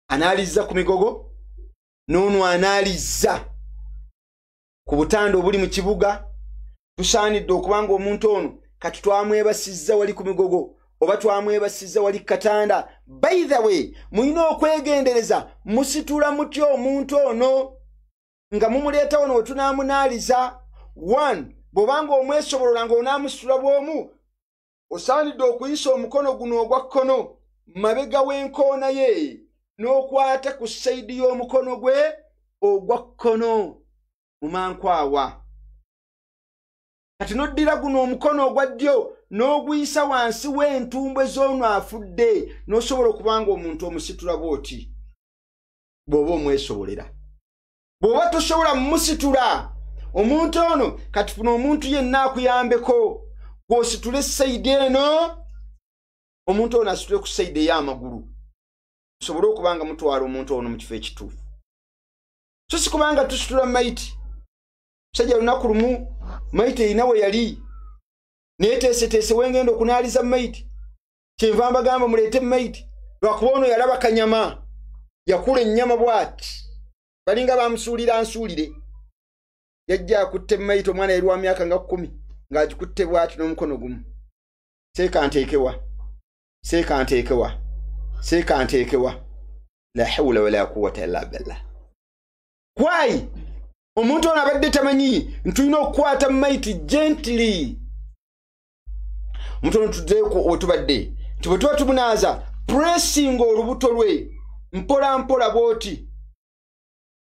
anaalizza ku migogo, n'ono anaalizza ku butanda obuli mu kibuga. Tusaanidde okubanga omuntu ono kati twamwebasizza wali ku migogo oba twamwebasizza wali katanda. By the way, mulina okwegendereza, musitula mutya omuntu ono nga mumuleeta wano we tunaamunaaliza? One, bw'obanga omwesobolola ng'onaamusitula bw'omu, osaanidde okuyisa omukono guno ogwa kkono mabega w'enkoona ye n'okwata ku side y'omukono gwe ogwa kkono mu mankwawa. Kati n'oddira guno omukono ogwa ddyo n'oguyisa wansi w'entumbwe z'ono afudde, n'osobola okubanga omuntu omusitula bw'oti bw'oba omwesobolera. Bw'oba tosobola mumusitula omuntu ono, kati funa omuntu yenna akuyambeko, gw'ositule side eno, omuntu ono asitule ku side ey'amagulu, osobole okuba nga mutwala omuntu ono mu kifo ekituufu. So si kubanga tusitula maiti. Musajja lunaku lumu maiti erina we yali neeteeseteese wengenda okunaaliza maiti, kyenva mbagamba muleete maiti, lwakuba ono yalaba kanyama, yakula ennyama bw'ati, balinga bamusuulira nsuulire. Yajja akutte maiti, omwana yali wa myaka nga 10, ng'agikutte bw'ati n'omukono gumu. Seekanteekewa, seekanteekewa, seekanteekewa. La hawula wala quwwata illa billah. Why? Omuntu ono abadde tamanyi ntulina okukwata maiti gently. Omuntu ono tuddeeko wetubadde nti bwe tuba tumunaaza, pressinga olubuto lwe mpola mpola bw'oti,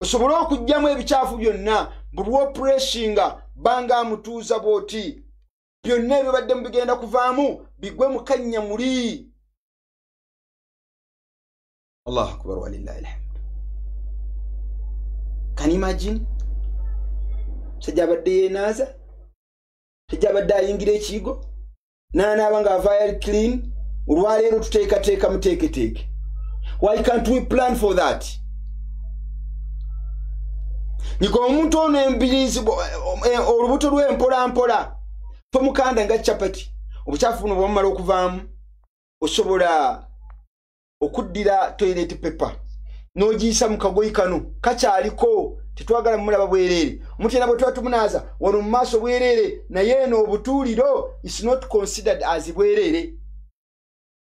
osobole okuggyamu ebikyafu byonna. Buli lw'opressinga banga amutuuza bw'oti, byonna ebibadde mu bigenda kuvaamu bigwe mu kannya muli. Allahu akbar walillahi alhamdu. Can you imagine? Musajja abadde yeenaaza, musajja abadde ayingira ekiyigo n'anaaba ng'avaayo ali clean. Olwaleero tuteekateeka muteeketeeke. Why can't we plan for that? Nyiga omuntu ono embiriizi, olubuto lwe mpola mpola, tomukanda nga chapati. Obukyafu buno bwamumala okuvaamu, osobola okuddira toilet paper n'ogiyisa mu kagoyi kano kakyaliko, tetwagala mumulaba bwereere. Omuntu yenna bwe tuba tumunaaza wano mu maaso bwereere, naye eno obutuuliro is not considered as bwereere.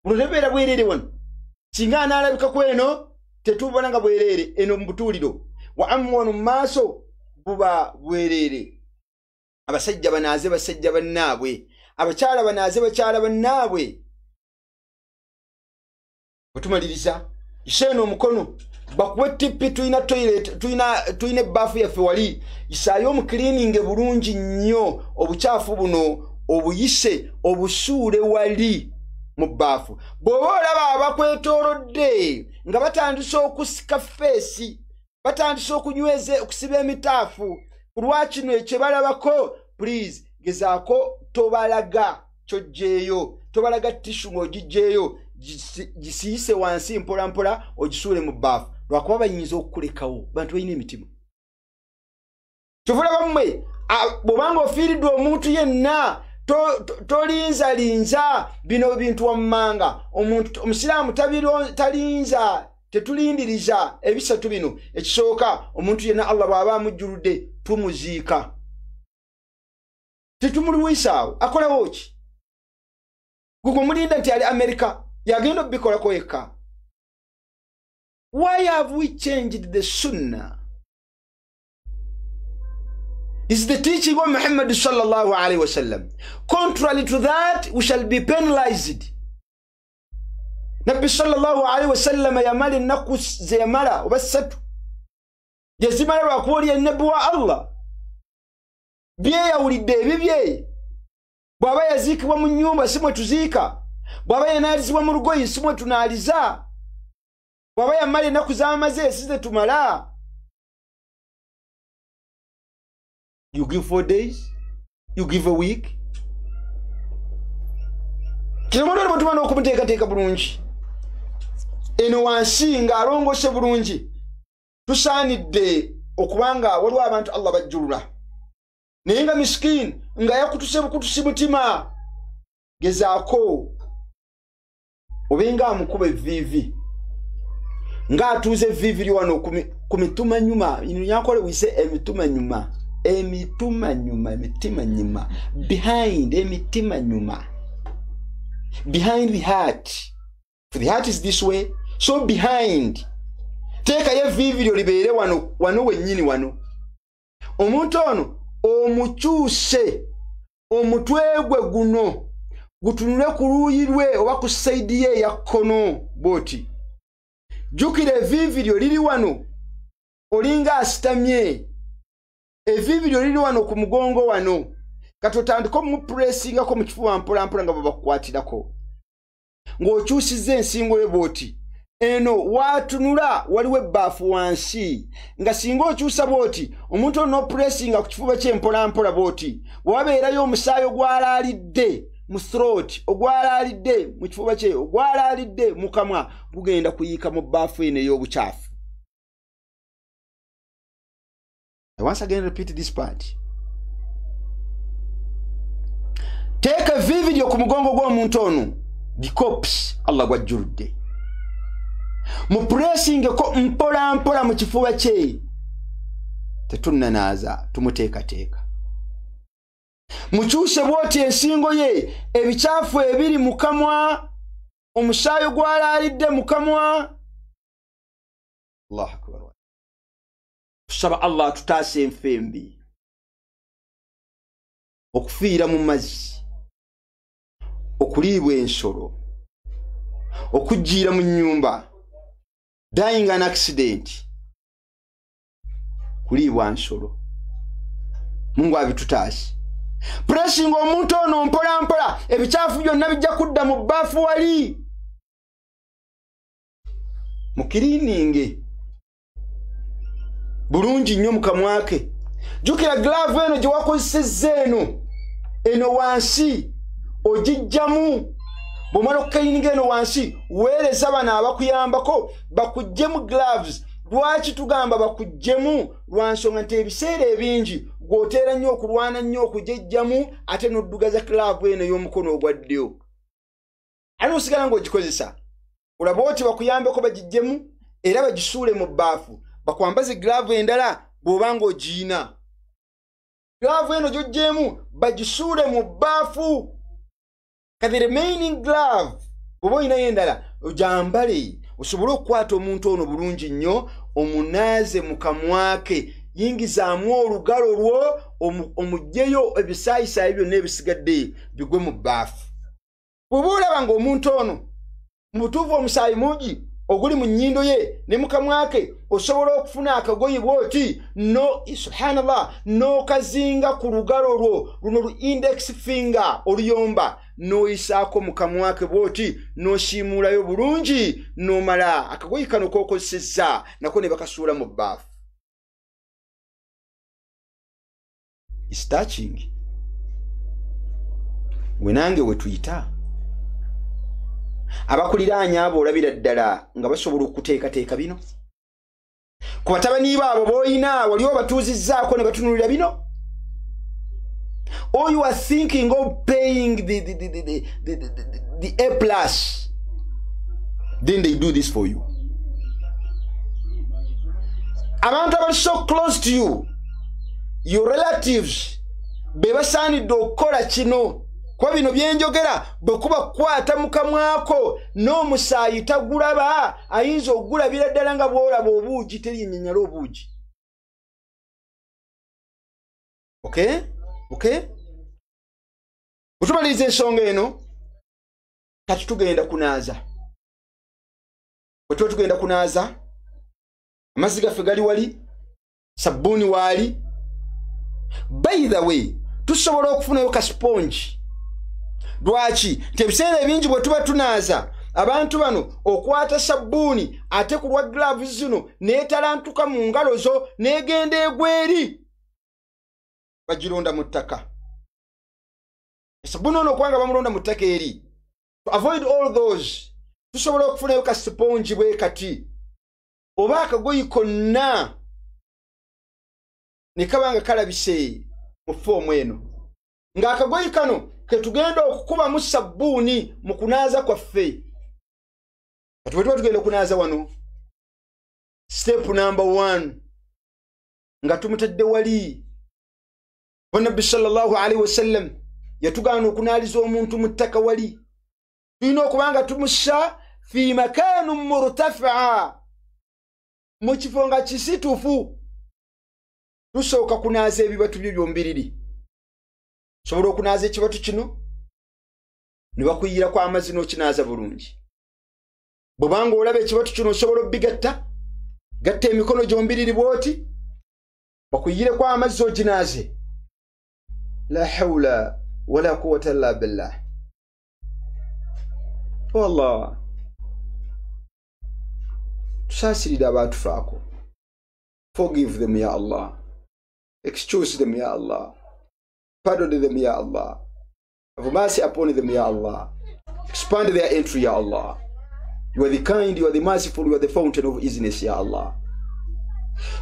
Buno tebubeera bwereere wano, singa anaalabikako eno tetubona nga bwereere eno mu butuuliro, wa amma wano mu maaso buba bwereere. Abasajja banaaze basajja bannaabwe, abakyala banaaze bakyala bannaabwe. Bwe tumaliriza, isa eno omukono bakuwe tipi, tulina toilet, tulina ebbaafu yaffe wali, isaayo omucleaninge bulungi nnyo obukyafu buno. obuyise obusuule wali mu bbaafu. Bw'oba olaba abakwetoolodde nga batandise okusika feesi, batandise okunyweza okusiba emitaafu ku lwakino ekyo balabako, please gezaako tobalaga ky'oggyeeyo, tobalaga tishu ng'ogiggyeeyo, gisiyise wansi mpola mpola ogisuule mu bbaafu, lwakuba bayinza okukulekawo. Bantu balina emitima. Kyova olaba mmwe bw'obanga ofiiriddwa omuntu yenna tolinzalinza bino bintu wammanga. Omuntu omusiraamu talinza, tetulindiriza ebisatu bino. Ekisooka, omuntu yenna Allah bw'aba amujjuludde tumuziika, tetumulwisaawo. Akolawo ki? Gwe mulinda nti ali Amerika yagenda obikolako yekka. Why have we changed the sunnah? Is the teaching of Muhammad sallallahu alaihi wasallam. Contrary to that, we shall be penalized. Nabbi sallallahu alaihi wasallam yamala ennaku ze yamala oba ssatu, yazimala lwakuba oli ennabbi wa Allah, byeyawulidde ebibye. Bw'aba yaziikibwa mu nnyumba si mwe tuziika, bw'aba yanaalizibwa mu lugoye si mwe tunaaliza, bw'aba yamala ennaku z'amaze si ze tumala. You give 4 days, you give a week. Kino bwe tuba n'okumuteekateeka bulungi eno wansi ng'alongoose bulungi, tusaanidde okubanga waliwo abantu Allah bajjulula naye nga miskiini nga yakutuse bukutusi mutima. Gezaako obenga amukuba evviivi ng'atuuza evviivi lyo wano ku mituma nyuma. Nyankole wise emitima nyuma, emitima nyuma, emitima nyuma, behind emitima nyuma, behind the heart. For the heart is this way, so behind. Teekayo evviivi lyo libeere wano, wano wennyini wano. Omuntu ono omukyuse omutwe gwe guno gutunule ku luuyi lwe oba ku sayidi ye eya kkono bw'oti. Jjukira evviivi lyo liri wano, olinga asitamye. Evviivi lyo liri wano ku mugongo wano. Kati otandike omupuresingako mu kifuba mpola mpola nga bwe bakukwatirako, ng'okyusizza ensingo ye bw'oti. Eno waatunula waliwo ebbaafu wansi, nga singa okyusa bw'oti omuntu ono n'opuresinga ku kifuba kye mpola mpola bw'oti, bwe wabeerayo omusaayi ogwalaalidde mu throat, ogwalaalidde mu kifuba kye, ogwalaalidde mu kamwa, gugenda kuyiika mu bbaafu eno ey'obukyafu. I once again repeat this part. Teeka evviivi lyo ku mugongo gw'omuntu ono, the corpse Allah gw'ajjuludde, mupuresingeko mpola mpola mu kifuba kye. Tetunnanaaza, tumuteekateeka. Mukyuse bw'oti ensingo ye, ebikyafu ebiri mu kamwa, omusaayi gwalaalidde mu kamwa. Allahu akbar. Tusaba Allah atutaase enfa embi, okufiira mu mazzi, okuliibwa ensolo, okuggiira mu nnyumba, dying an accident, kuliibwa nsolo. Mungu abitutaase. Puresinga omuntu ono mpola mpola, ebikyafu byonna bijja kudda mu bbaafu wali. Mukiriininge bulungi nnyo mu kamwa ke. Jjukira glaavu eno gye wakozesezza eno, eno wansi ogijjamu. Bw'omala okukiriininga eno wansi, weereza bano abakuyambako bakuggyemu gloves. Lwaki tugamba bakuggyemu? Lwa nsonga nti ebiseera ebingi gw'oteera nnyo okulwana nnyo okugyejjamu, ate n'oddugaza glaavu eno ey'omukono ogwa ddyo, ate osigala ng'ogikozesa. Olaba oti bakuyambeko bagiggyemu era bagisuule mu bbaafu, bakwambaze glaavu endala bw'oba ng'ogiina. Glaavu eno gy'oggyemu bagisuule mu bbaafu. Kati remaining glove bw'oba olinayo endala ogyambale osobole okukwata omuntu ono bulungi nnyo, omunaaze mu kamwa ke, yingizaamu olugalo lwo omuggyeyo ebisaayisaayi byonna ebisigadde bigwe mu bbaafu. Bw'oba olaba ng'omuntu ono mu butuufu omusaayi mungi, oguli mu nnyindo ye ne mu kamwa ke, osobola okufuna akagoye bw'oti no subhanallah n'okazinga ku lugalo lwo luno lu index finger oluyomba, n'oyisaako mu kamwa ke bw'oti n'osiimuulayo bulungi n'omala akagoye kano k'okozesezza nako ne bakasuula mu bbaafu. Is touching. We nange we tuyita abakuliraanya abo olabira ddala nga basobola okuteekateeka bino. Ku batabani baabo b'olina wali obatuuzizzaako ne batunuulira bino. Or you are thinking of paying the A plus, then they do this for you. Abantu abali so close to you, your relatives, be basaanidde okukola kino. Kuba bino byenjogera bwe kuba kukwata mu kamwako n'omusaayi tagulaba, ayinza okugulabira ddala nga bw'olaba obuugi, terinyenyala obuugi. Okay? Okay? Bwe tumaliriza ensonga eno, kati tugenda kunaaza. Bwe tuba tugenda kunaaza, amazzi gaffe gali wali, sabbuuni waali. By the way, tusobola okufunayo ka sponge. Lwaki? Nti ebiseera ebingi bwe tuba tunaaza abantu bano okwata sabbuuni ate ku lwa gloves zino n'etalantuka mu ngalo zo n'egenda egwa eri, bagironda mu ttaka. Sabbuuni ono okubanga bamulonda mu ttaka eri. To avoid all those, tusobola okufunayo ka sipongi bwe kati oba akagoyi konna ne kaba nga kalabise mu foomu eno, ng'akagoyi kano ke tugenda okukubamu sabbuuni mu kunaaza kwaffe. Kati bwe tuba tugenda okunaaza wano, step number 1 nga tumutadde wali. Nabbi sallallahu alaihi wasallam yatugaana okunaaliza omuntu mu ttaka wali. Tulina okuba nga tumussa fi makaanu murtafaa, mu kifo nga kisitufu. Tusooka kunaaza ebibatu byo byombiriri. Osobola okunaaza ekibatu kino ne bakuyirako amazzi n'okinaaza bulungi. Bw'obanga olaba ekibatu kino osobola obbigatta, gatta emikono gyombiriri bw'oti, bakuyireko amazzi oginaaze. La hawla wala quwwata illa billah. Wallah, tusaasirire abaatufaako. Forgive them ya Allah, excuse them ya Allah, pardon them ya Allah, have mercy upon them ya Allah, expand their entry ya Allah. You are the kind, you are the merciful, you are the fountain of easiness ya Allah.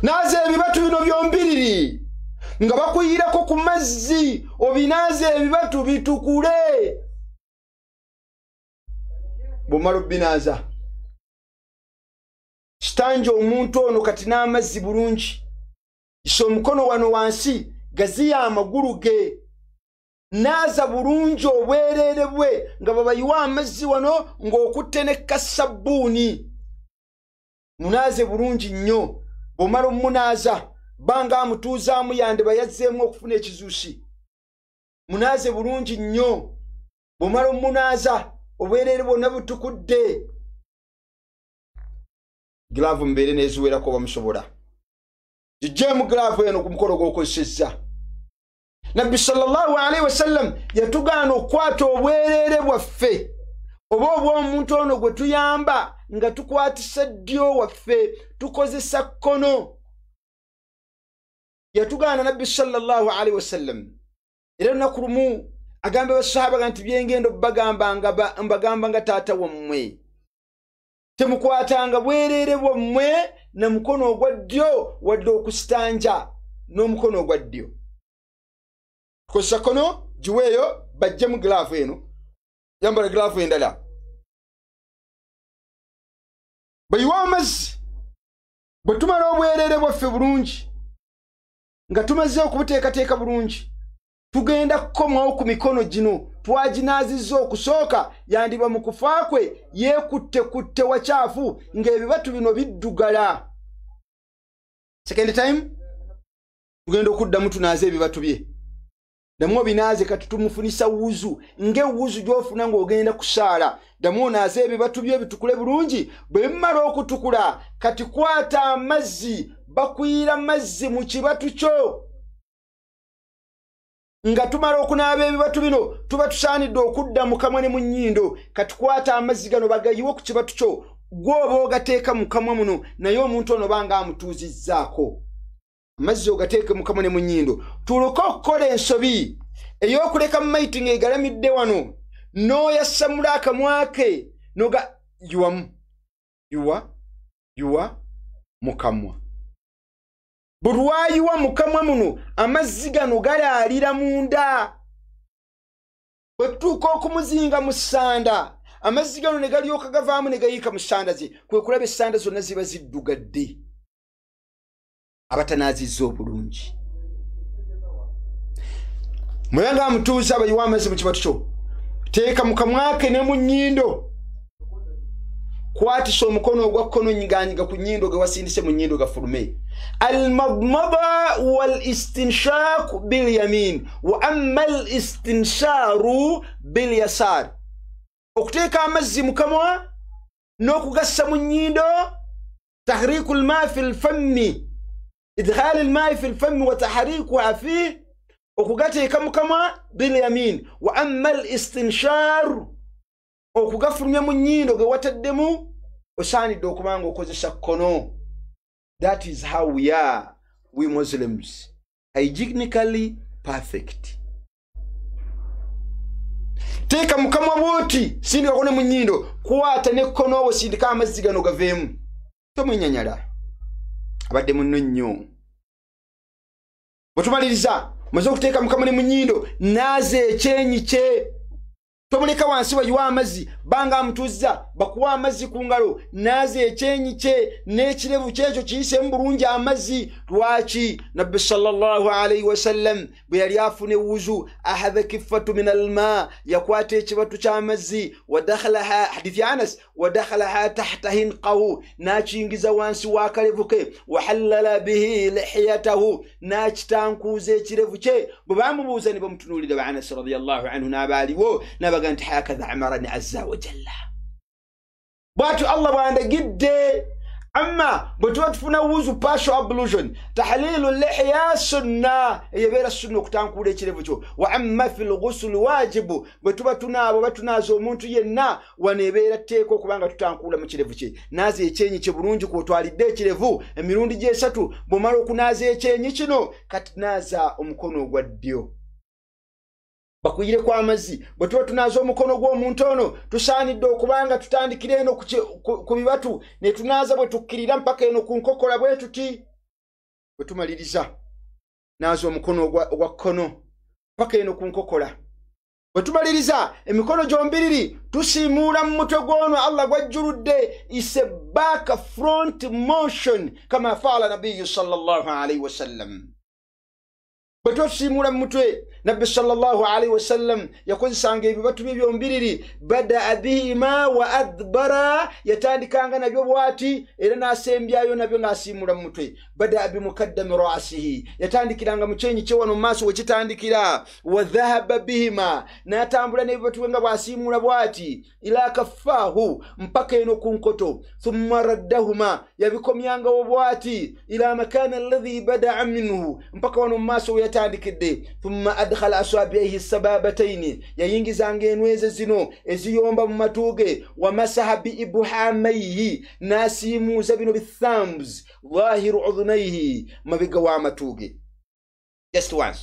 Naaza ebibatu bino byombiriri nga bakuyirako ku mazzi, obinaaze ebibatu bitukule. Bw'omala obbinaaza, kitanja omuntu ono kati n'amazzi bulungi, isa omukono wano wansi, gaziya amagulu ge, naaza bulungi obwereere bwe nga babayiwa amazzi wano ng'okutte ne kasabbuuni. Munaaze bulungi nnyo. Bw'omala omunaaza, banga amutuuzaamu yandiba yazzeemu okufuna ekizuusi. Munaaze bulungi nnyo. Bw'omala omunaaza, obwereere bwonna butukudde. Giraavu mubeere n'eziwerako bamusobola. Giggyemu giraavu eno ku mukolo gw'okozesezza. Nabbi sallallahu alaihi wasallam yatugaana okukwata obwereere bwaffe oba obw'omuntu ono gwe tuyamba nga tukwatisa ddyo waffe, tukozesa kkono. Yatugaana Nabbi sallallahu alaihi wasallam. Era lunaku lumu agamba basahaba nti byengendo bagamba nga mbagamba nga taata wammwe, temukwatanga bwereere bwammwe na mukono ogwa ddyo wadde okusitanja n'omukono ogwa ddyo. Tukozesa kkono, giweeyo bajjemu giraavu eno, yambala giraavu endala, bayiwe amazzi. Bwe tumala obwereere bwaffe bulungi nga tumaze okubuteekateeka bulungi, tugenda kukomawo ku mikono gino twaginaazizza okusooka. Yandiba mu kufa kwe yeekuttekutte wakyafu ng'ebibatu bino biddugala. Second time tugenda okuddamu tunaaze ebibatu bye. Ddamu obinaaze. Kati tumufunisa wuzu ng'ewuzu gy'ofuna ng'ogenda kusaala. Ddamu onaaze ebibatu byo bitukule bulungi. Bwe bimala okutukula, kati kwata amazzi, bakuyira mazzi mu kibatu kyo. Nga tumala okunaaba ebibatu bino, tuba tusaanidde okudda mu kamwa ne mu nnyindo. Kati kwata amazzi gano bagayiwe ku kibatu kyo, gw'oba ogateeka mu kamwa muno, naye omuntu ono banga amutuuzizzaako amazzi ogateeke mu kamwa ne mu nnyindo. Tuluke okukola ensobi ey'okuleka mayiti ng'egalamidde wano, n'oyasamula akamwa ke noga yiwamu yiwa yiwa mu kamwa. Bwe lwayiwa mu kamwa muno, amazzi gano galaalira munda. Bwe tutuuka okumuzinga mu ssanda, amazzi gano ne galyoka gavaamu ne gayiika mu ssanda ze, kwe kulaba essanda zonna ziba ziddugadde abatanaazizza obulungi. Mwe nga amutuuza abayiwa amazzi mu kibatu kyo, teeka mu kamwa ke ne mu nnyindo. Kwatisa omukono ogwa kkono, nyiganyiga ku nnyindo ge wasindise mu nnyindo gafulume. Almadmada wal istinshaq bil yamin wa amma al istinsharu bil yasar. Okuteeka amazzi mu kamwa n'okugassa mu nnyindo, tahriku lma fi lfammi, idkhali lmai fi lfammi wa tahrikuha fih, okugateeka mu kamwa bil yamin. Wa amma al istinshar, okugafulumya mu nnyindo ge wataddemu, osaanidde okuba nga okozesa kkono. That is how we are, we Muslims, hygienically perfect. Teeka mu kamwa bw'oti, sindikako ne mu nnyindo, kwata ne kkono obwo, sindika amazzi gano gaveemu. Tomwenyanyala, abadde munno nnyo. Bwe tumaliriza, maze okuteeka mu kamwa ne mu nnyindo, naaza ekyenyi kye. Tomuleka wansi bayiwa amazzi, banga amutuuzza bakuwa amazzi ku ngalo, naaza ekyenyi kye n'ekirevu kyekyo kiyisemu bulungi amazzi. Lwaki? Nabbi sallallahu alaihi wasallam bwe yali afuna ewuzu, ahadha kiffatu min alma, yakwata ekibatu ky'amazzi, wadakhalaha, hadithi ya Anas, wadakhalaha tahta hinqahu, n'akiyingiza wansi w'akalevu ke, wahallala bihi lihiyatahu, n'akitankuuza ekirevu kye. Bwe bamubuuza ne bamutunuulira ba Anas radiyallahu anhu n'abaaliwo, n'abaga nti hakadha amarani azza wa jalla, bwatyo Allah bwandagidde. Amma bwe tuba tufuna wuzu partial ablution, tahlilu lihya sunna, eyebeera sunna okutankuula ekirevu kyo. Wa amma fi lghusuli wajibu, bwe tuba tunaaba oba tunaaza omuntu yenna, wano ebeera tteeka okubanga tutankuula mu kirevu kye. Naaza ekyenyi kye bulungi kw'otwalidde ekirevu emirundi gyesatu. Bw'omala okunaaza ekyenyi kino, kati naaza omukono ogwa ddyo, bakuyireko amazzi. Bwe tuba tunaaza omukono gw'omuntu ono, tusaanidde okubanga tutandikira eno ku bibatu ne tunaaza bwe tukkirira mpaka eno ku nkokola bwe tuti. Bwe tumaliriza, naaza omukono ogwa kkono mpaka eno ku nkokola. Bwe tumaliriza emikono gyombiriri, tusiimuula mu mutwe gw'ono Allah gwajjuludde. Is a back front motion kama faala nabiyu sallallahu alaihi wasallam. Bwe tusiimuula mu mutwe, Nabbi sallallahu alaihi wasallam yakozesanga ebibatu bye byombiriri, badaa bihima wa adbara, yatandikanga nabyo bwati era n'asembyayo nabyo ng'asiimuula mu mutwe. Badaa bimukaddami rasihi, yatandikiranga mu kyenyi kye wano mu maaso we kitandikira. Wa dhahaba bihima, n'atambula n'ebibatu bwe nga bw'asiimuula bwati, ila kaffaahu, mpaka eno ku nkoto. Thumma raddahuma, yabikomyangawo bwati, ila makana alladhi badaa minhu, mpaka wano mu maaso we yatandikidde. Thumma adkhala asabihi sababataini, yayingizanga enweze zino eziyomba mu matu ge. Wa masaha bi ibhamaihi, n'asiimuuza bino bithumbs, dhahiru udhunaihi, mabega w'amatu ge. Just once.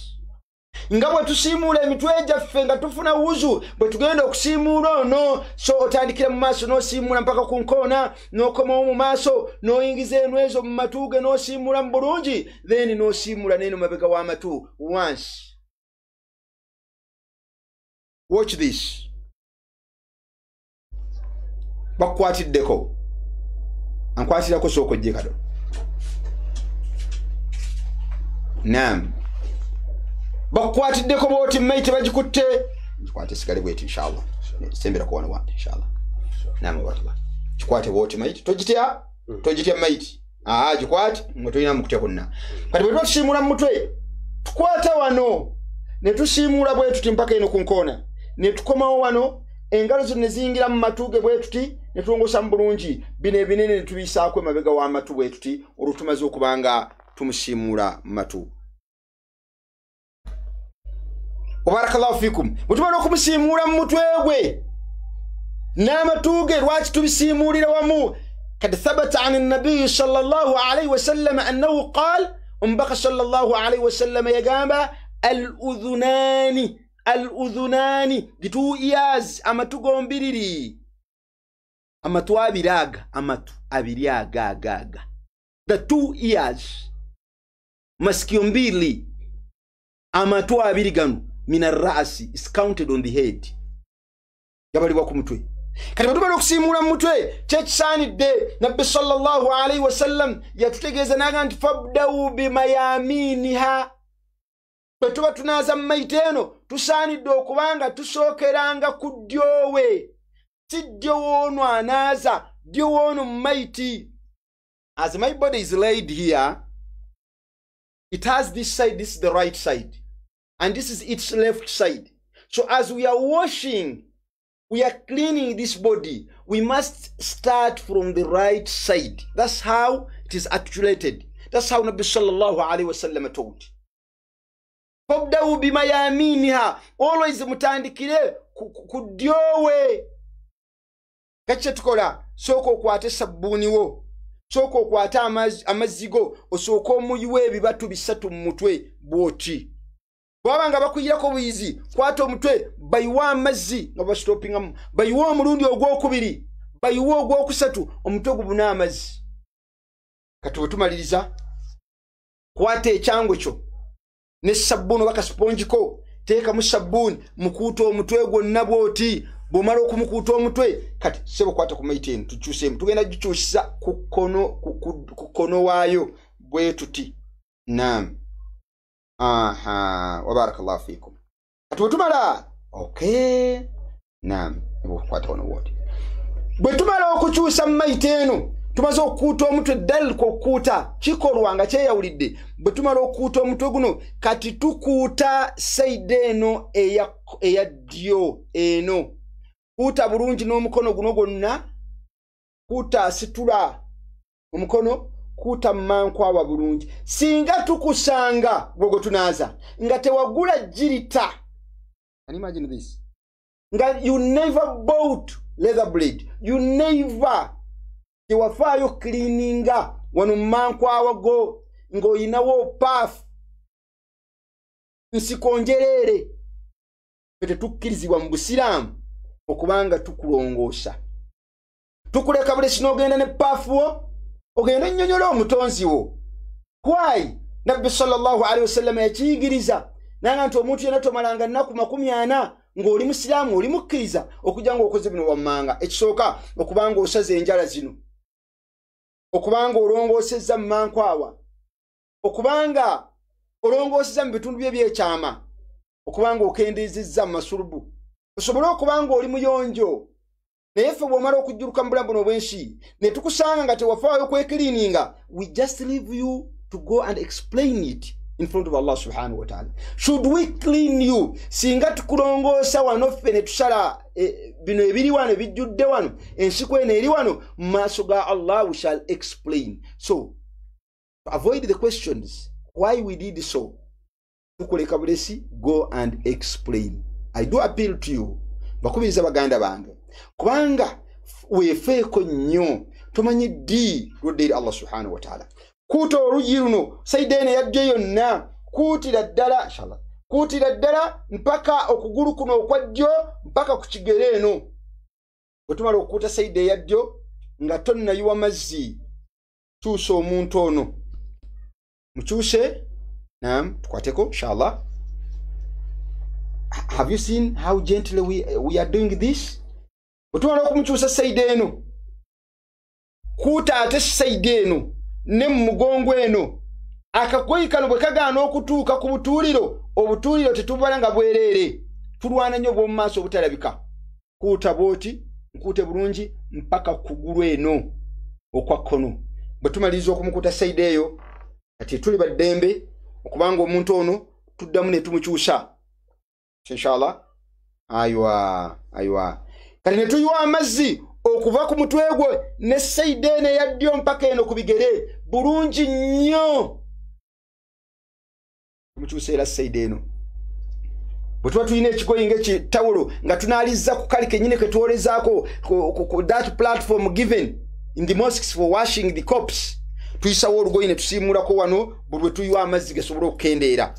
Nga bwe tusiimuula emitwe gyaffe nga tufuna wuzu, bwe tugenda okusiimuula ono, so otandikira mu maaso n'osiimuula mpaka ku nkoona, n'okomawo mu maaso n'oyingiza enwezo mu matu ge n'osiimuula mu bulungi, then n'osiimuula n'eno mabega w'amatu once. Watch this. Bakukwatiddeko, ankwatirako, sooka ojje kado. Nam, bakukwatiddeko bwoti, maiti bagikutte, kikwate sigale bweti inshallah. Semberako wano wange inshallah. Nam, barakallah. Kikwate bwoti maiti, togitya, togitya maiti. Aa, gikwate nga tolina mukutya kwonna. Kati bwe tuba tusiimula mu mutwe, tukwata wano Ne tusiimuula bwe tuti mpaka eno ku nkoona, ne tukomawo wano, engalo zino ne ziyingira mu matu ge bwe tuti, ne tulongoosa mu bulungi. Bino ebinene ne tubiyisaako emabega w'amatu bwe tuti, olwo tumaze okuba nga tumusiimuula mu matu. Barakallahu fikum. Bwe tumala okumusiimuula mu mutwe gwe n'amatu ge, lwaki tubisiimuulira wamu? Kad thabata an nabiyi sallallahu alaihi wasallam annahu qaal, omubaka sallallahu alaihi wasallam yagamba al udhunani, al udhunani, the two ears, amatu gombiriri, amatu abiri aga, amatu abiri aga aga aga, the two ears, masikio mbili, amatu abiri gano, min arrasi is counted on the head, gabalibwa ku mutwe. Kati bwe tumala okusiimuula mu mutwe, kyekisaanidde Nabbi sallallahu alaihi wasallam yatutegeeza n'agamba nti fabdau bimayaminiha. Bwe tuba tunaaza mu mayiti eno, tusaanidde okubanga tusookeranga ku ddyowe, si ddyo woono anaaza, ddyo woono mu mayiti. As my body is laid here, it has this side, this is the right side, and this is its left side. So as we are washing, we are cleaning this body, we must start from the right side. That's how it is articulated. That's how Nabi sallallahu alaihi wasallam taught. Fabdau bimayaminiha, always mutandikire ku ddyowe. Kati tukola, sooka okwate sabbuuni wo, sooka okwate amazzi go, osooke omuyiwe ebibatu bisatu mu mutwe bw'oti. Bw'aba nga bakuyirako buyizi, kwata omutwe, bayiwe amazzi nga basitopingamu, bayiwe omulundi ogwokubiri, bayiwe ogwokusatu, omutwe gubune amazzi. Kati bwe tumaliriza, kwata ekyangwe kyo ne sabbuuni oba kasipongi ko, teekamu sabbuuni, mukuuta omutwe gwonna bw'oti. Bw'omala okumukuuta omutwe, kati ssebo kwata ku mayiti eno, tukyuseemu, tugenda gikyusa ku kkono waayo bwe tuti. Naam. Aha, wa barakallahu fikum. Kati bwe tumala, okay, naam, kwata wano bw'oti. Bwe tumala okukyusa mu mayiti eno, tumaze okukuuta omutwe, ddala okukuuta kikolwa nga kyeyawulidde. Bwe tumala okukuuta omutwe guno, kati tukuuta sayidi eno eya ddyo eno. Kuuta bulungi n'omukono guno gwonna, kuuta asitula omukono, kuuta mmankwawa bulungi. Singa tukusanga gwe gwe tunaaza nga tewagula jirita, can you imagine this? Nga you never bought leather blade, you never, tewafaayo cleaninga wano mmankwawa go ng'oyinawo paafu nsiko njereere. Tetukkirizibwa mu busiraamu okubanga tukulongoosa. Tukuleka bulesi n'ogenda ne paafu wo, ogenda ennyonnyola omutonzi wo. Why? Nabbi sallallahu alaihi wasallam yakiyigiriza nanga nti omuntu yenna tomalanga nnaku 40 ng'oli musiraamu, oli mukkiriza, okujja ng'okoze bino wammanga. Ekisooka, okubanga osaze enjala zino, okubanga olongoosezza mu mankwawa, okubanga olongoosezza mu bitundu bye ebyekyama, okubanga okendeezezza mu masulubu, osobole okubanga oli muyonjo. Naye ffe bw'omala okujjuluka mu bulamu buno obw'ensi ne tukusanga nga tewafaayo kwekiriininga, we just leave you to go and explain it in front of Allah subhanahu wa ta'ala. Should we clean you? Singa tukulongoosa wano ffe ne tusala bino ebiri wano ebijjudde wano, ensiku eno eri wano, mu maaso ga Allah we shall explain. So avoid the questions why we did so. Tukuleka bulesi, go and explain. I do appeal to you, bakubiriza baganda bange, kubanga weefeeko nnyo, tomanyi ddi lwodde eri Allah subhanahu wa ta'ala. Kuuta oluggi luno, sayidi eno eyajjo yonna, kuutira ddala, inshallah, kuutira ddala mpaka okugulu kuno okwa ddyo mpaka ku kigere eno. Bwe tumala okukuuta sayidi eya ddyo nga tonnayiwa mazzi, kyusa omuntu ono, mukyuse. Naam, tukwateko inshallah. Have you seen how gently we are doing this? Bwe tumala okumukyusa sayidi eno, kuuta ate sayidi eno ne mu mugongo eno. Akagoyi kano bwe kagaana okutuuka ku butuuliro, obutuuliro tetubala nga bwereere, tulwana nnyo bw'omu maaso obutalabika. Kuuta bw'oti, nkuute bulungi mpaka kugulu eno okwa kkono. Bwe tumaliriza okumukuuta sayidi eyo, kati tuli baddembe okubanga omuntu ono tuddamu ne tumukyusa. Inshallah. Aywa, aywa. Kati ne tuyiwa amazzi okuva ku mutwe gwe ne side eno eya ddyo mpaka eno ku bigere bulungi nnyo. Tumukyusa era side eno. Bwe tuba tulina ekigoyi ng'ekitawulo nga tunaalizza ku kali kennyini ke twolezaako ku that platform given in the mosques for washing the corpse, tuyisawo olugoyi ne tusiimuulako wano buli lwe tuyiwa amazzi gasobole okukendeera.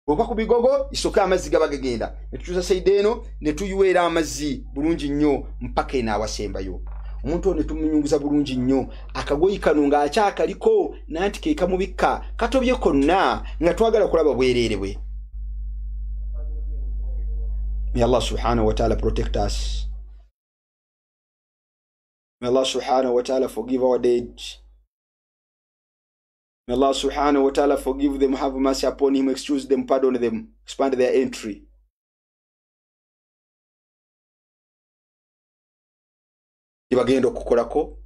Bw'oba ku bigogo isooke amazzi gaba gagenda, ne tukyusa side eno ne tuyiwa era amazzi bulungi nnyo mpaka eno awasembayo. Omuntu ono ne tumunyunguza bulungi nnyo, akagoyi kano ng'akyakaliko nanti ke kamubikka katobye konna nga twagala kulaba bwereere bwe. May Allah subhanahu wa ta'ala protect us. May Allah subhanahu wa ta'ala forgive our dead. May Allah subhanahu wa ta'ala forgive them, have mercy upon him, excuse them, pardon them, expand their entry. Tebagenda okukolako,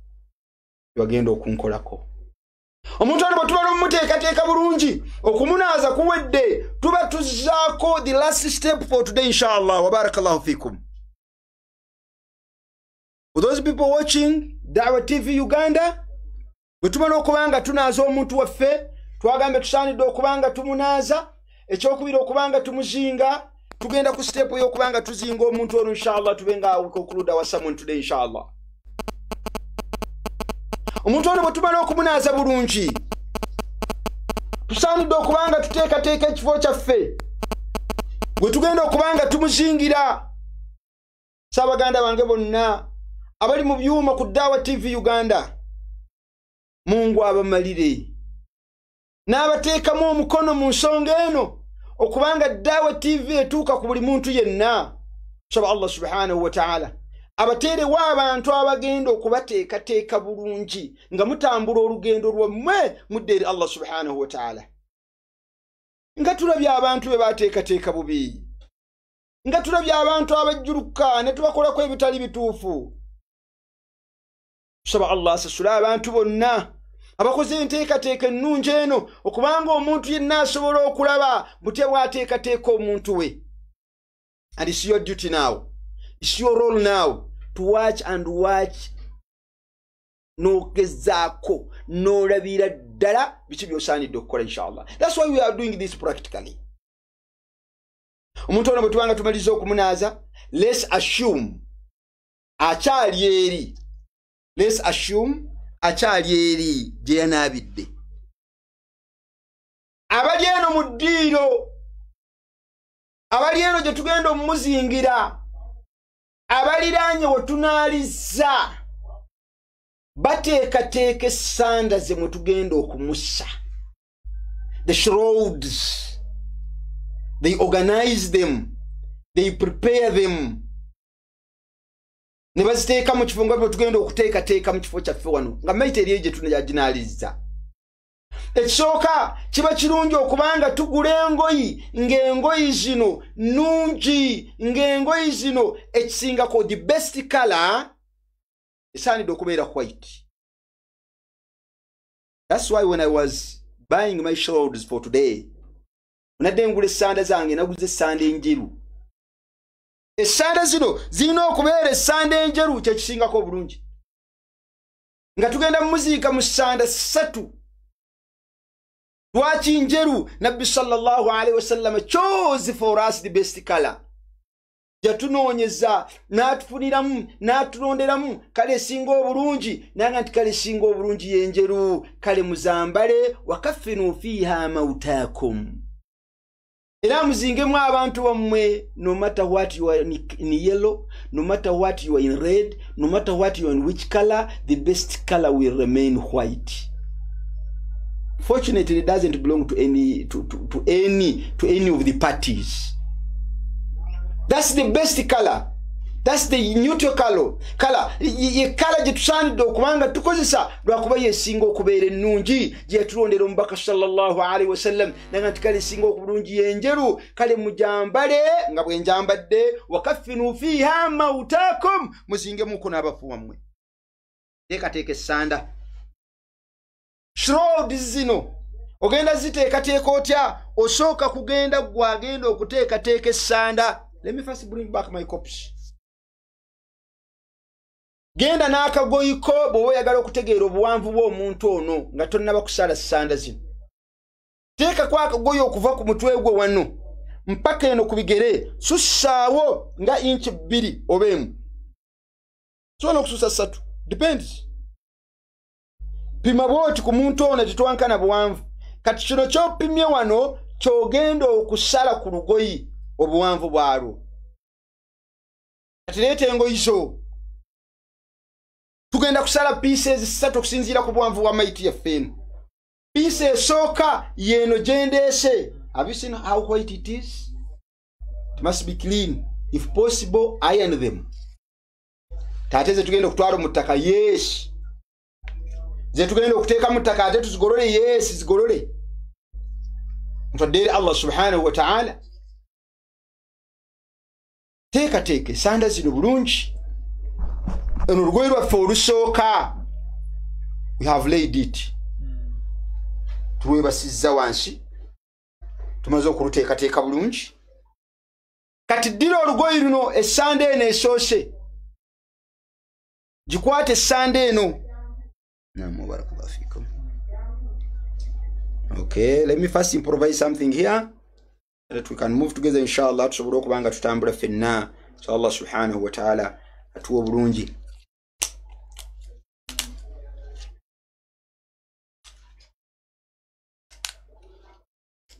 tebagenda okunkolako. Omuntu ono bwe tumala omuteekateeka bulungi, okumunaaza kuwedde, tuba tuzzaako the last step for today inshallah. Wa barakallahu fikum. For those people watching Dawah TV Uganda, bwe tumala okuba nga tunaaza omuntu waffe, twagambe tusaanidde okuba nga tumunaaza, ekyokubiri okuba nga tumuzinga, tugenda ku step y'okuba nga tuzinga omuntu ono inshallah, tube nga we conclude our sermon today inshallah. Omuntu ono bwe tumala okumunaaza bulungi, tusaanidde okuba nga tuteekateeka ekifo kyaffe bwe tugenda okuba nga tumuzingira. Ssaabaganda bange bonna abali mu byuma ku Dawah TV Uganda, Mungu abamalire n'abateekamu omukono mu nsonga eno okubanga Dawah TV etuuka ku buli muntu yenna. Nsaba Allah subhanahu wa ta'ala abateerewo abantu abagenda okubateekateeka bulungi nga mutambula olugendo lwammwe mudde eri Allah subhanahu wa ta'ala. Nga tulabye abantu be bateekateeka bubi, nga tulabye abantu abajjuluka ne tubakolako ebitali bituufu. Nsaba Allah asasule abantu bonna abakoze enteekateeka ennungi eno okubanga omuntu yenna asobola okulaba butya bw'ateekateeka omuntu we. And it's your duty now, it's your role now to watch and watch, n'ogezaako n'olabira ddala biki by'osaanidde okukola inshallah. That's why we are doing this practically. Omuntu ono bwe tubanga tumaliza okumunaaza, let's assume akyali eri, let's assume akyali eri gye yanaabidde. Abali eno mu ddiiro, abali eno gye tugenda omumuzingira, abaliraanye we tunaalizza bateekateeka essanda ze mwe tugenda okumussa. The shrouds, they organize them, they prepare them, ne baziteeka mu kifo nga bwe tugenda okuteekateeka mu kifo kyaffe wano nga maite eriyo gye tunaginaalizza. Ekisooka kiba kirungi okubanga tugula engoyi ng'engoyi zino nnungi, ng'engoyi zino ekisingako the best color esaanidde okubeera white. That's why when I was buying my shrouds for today, nadde ngula essanda zange, naguze essanda enjeru. Essanda zino zirina okubeera essanda enjeru, kyekisingako obulungi. Nga tugenda mumuziika mu ssanda ssatu. Lwaki njeru? Nabbi sallallahu alaihi wasallam chose for us the best color. Yatunoonyeza n'atufuniramu n'atulonderamu kale esinga obulungi, nanga nti kale esinga obulungi y'enjeru, kale muzambale wakaffinu fiiha mautaakum, era muzingemu abantu bammwe. No matter what you are in yellow, no matter what you are in red, no matter what you are in which color, the best color will remain white. Fortunately, it doesn't belong to any to any of the parties. That's the best color. That's the neutral color. Color ye color gye tusaanidde okubanga tukozesa lwakuba yesinga okubeera ennungi gye yatulondera omubaka sallallahu alaihi wasallam, nanga nti kale esinga obulungi y'enjeru, kale mujambale nga bwe njambadde, wakaffinu fiiha mautaakum, muzingemuko n'abafu wammwe. Teekateeka essanda shroud zino Ogenda ziteekateeka otya? Osooka kugenda gwagenda okuteekateeka essanda. Let me first bring back my copies. Genda n'akagoyiko bw'oba oyagala okutegeera obuwanvu bw'omuntu ono nga tonnaba kusala ssanda zino. Teekako akagoye okuva ku mutwe gwe wano mpaka eno ku bigere, sussaawo nga inchi 2 oba 1, sobola okususa 3, depends. Pima bw'oti ku muntu ono tetwankana buwanvu. Kati kino ky'opimye wano ky'ogenda okusala ku lugoyi obuwanvu bwalwo. Kati leeta engoyi zo. Tugenda kusala pieces 3 okusinziira ku buwanvu bwa maiti yaffe eno. Piece esooka yeno gyendeese. Have you seen how white it is? It must be clean. If possible, iron them. Tate ze tugenda okutwala mu ttaka, yes. Ze tugenda okuteeka mu ttaka ate tuzigolole, yes, zigolole. Ntwadde eri Allah subhanahu wa ta'ala. Teekateeka esanda zino bulungi. Eno olugoye lwaffe olusooka, we have laid it. Tulwebasizza wansi, tumaze okuluteekateeka bulungi. Kati ddira olugoye luno, essanda eno esoose, gikwate essanda eno. Okay, let me first improvise something here so that we can move together inshallah, tusobole okuba nga tutambula ffenna. So Allah subhanahu wa ta'ala atuwa bulungi.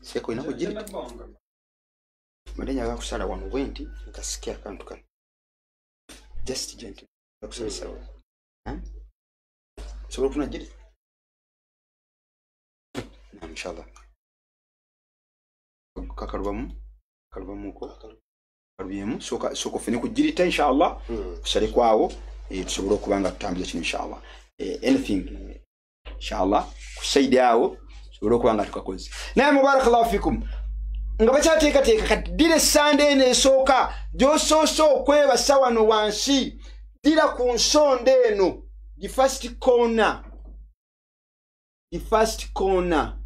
Seko ina kujirita. Madenya kusala wano bwenti nkasikia akantu kano. Just gentle. Kusala sawa. Sobola kufuna jirita. Na inshallah. Kakalubamu, kalubamuko. Kalubiyemu soka soko fene kujirita inshallah. Kusale kwawo tusobola okubanga tutambuza kino inshallah. Anything inshallah kusaidia awo tusobola okubanga tukakoze. Naye mubarakallahu fikum. Nga bakyateekateeka kati ddira essanda eno esooka gy'osoose okwebasa wano wansi, ddira ku nsonda eno, the first corner, the first corner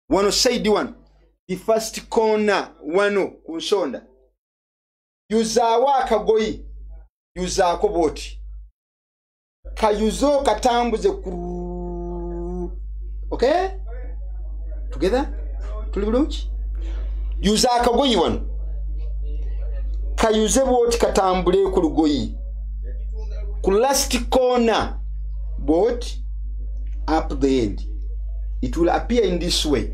wano side wano, the first corner wano ku nsonda, yuzaawo akagoyi, yuzaako bw'oti, kayuze katambuze ku, okay, together tuli bulungi. Yuza akagoyi wano, kayuze bw'oti katambule ku lugoyi, ku last corner bw'oti up the end, it will appear in this way.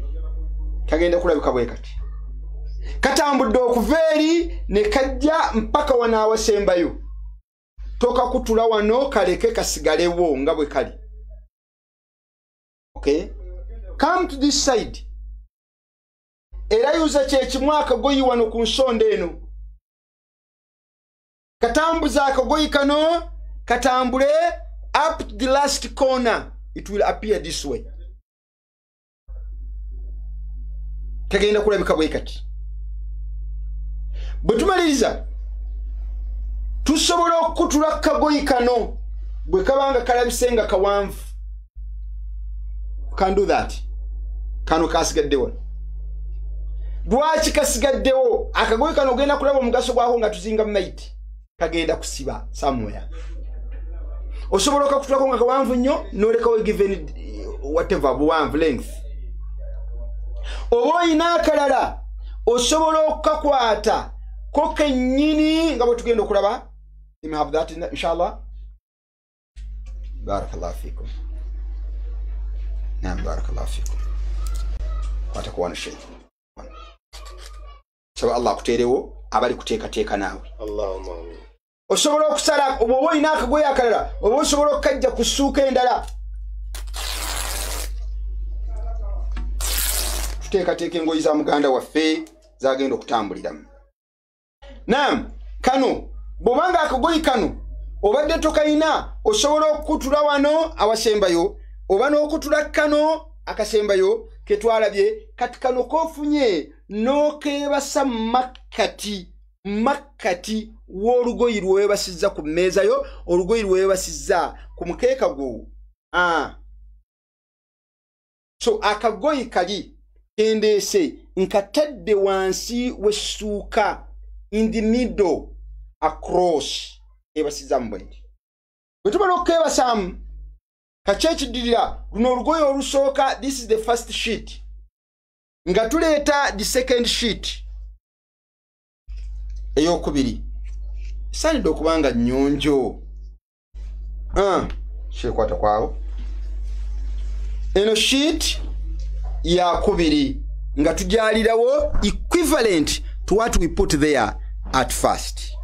Kagenda kulabika bwe kati, katambudde okuva eri ne kajja mpaka wano awasembayo. Tokakutula wano, kaleke kasigalewo nga bwe kali. Okay, come to this side. Era yuza kyekimu akagoyi wano ku nsonda eno, katambuza akagoyi kano katambule up to the last corner, it will appear this way. Kagenda kulabika bwe kati. Bwe tumaliriza tusobola okukutula akagoyi kano bwe kabanga kalabise nga kawanvu. Can do that. Kano kasigadde wano. Lwaki kasigaddewo? Akagoyi kano ogenda kulaba omugaso gwako nga tuzinga maiti, kagenda kusiba somewhere. Osobola okakutulako nga kawanvu nnyo n'olekawo given whatever buwanvu length. Oba oyina akalala osobola okukakwata ko kennyini nga bwe tugenda okulaba. Let me have that inshallah. Barakallahu fikum. Naam, barakallahu fikum. Kwatako wano sheikh. Saba Allah akuteerewo abali kuteekateeka naawe. Allahumma amin. Osobola okusala oba olina akagoye akalala oba osobola okukajja ku ssuuka endala. Tuteekateeka engoyi za muganda waffe zagenda okutambuliramu. Naam, kano bw'obanga akagoyi kano obadde tokayina, osobola okukutula wano awasembayo oba n'okutula kano akasembayo ketwalabye. Kati kano kofunye n'okeebasa makkati, makkati w'olugoyi lwebasizza ku mmeeza yo, olugoyi lwebasizza ku mukeeka gwo. So akagoyi kali kendeese nkatadde wansi w'essuuka, in the middle across, ebasizaamu bwenti. Bwe tumala okukebasaamu, kaki ekiddirira? Luno olugoye olusooka, this is the first sheet, nga tuleeta the second sheet eyokubiri. Esaanidde okuba nga nnyonjo. Kyekwata kwawo eno sheet yakubiri, nga tujalirawo equivalent to what we put there at first.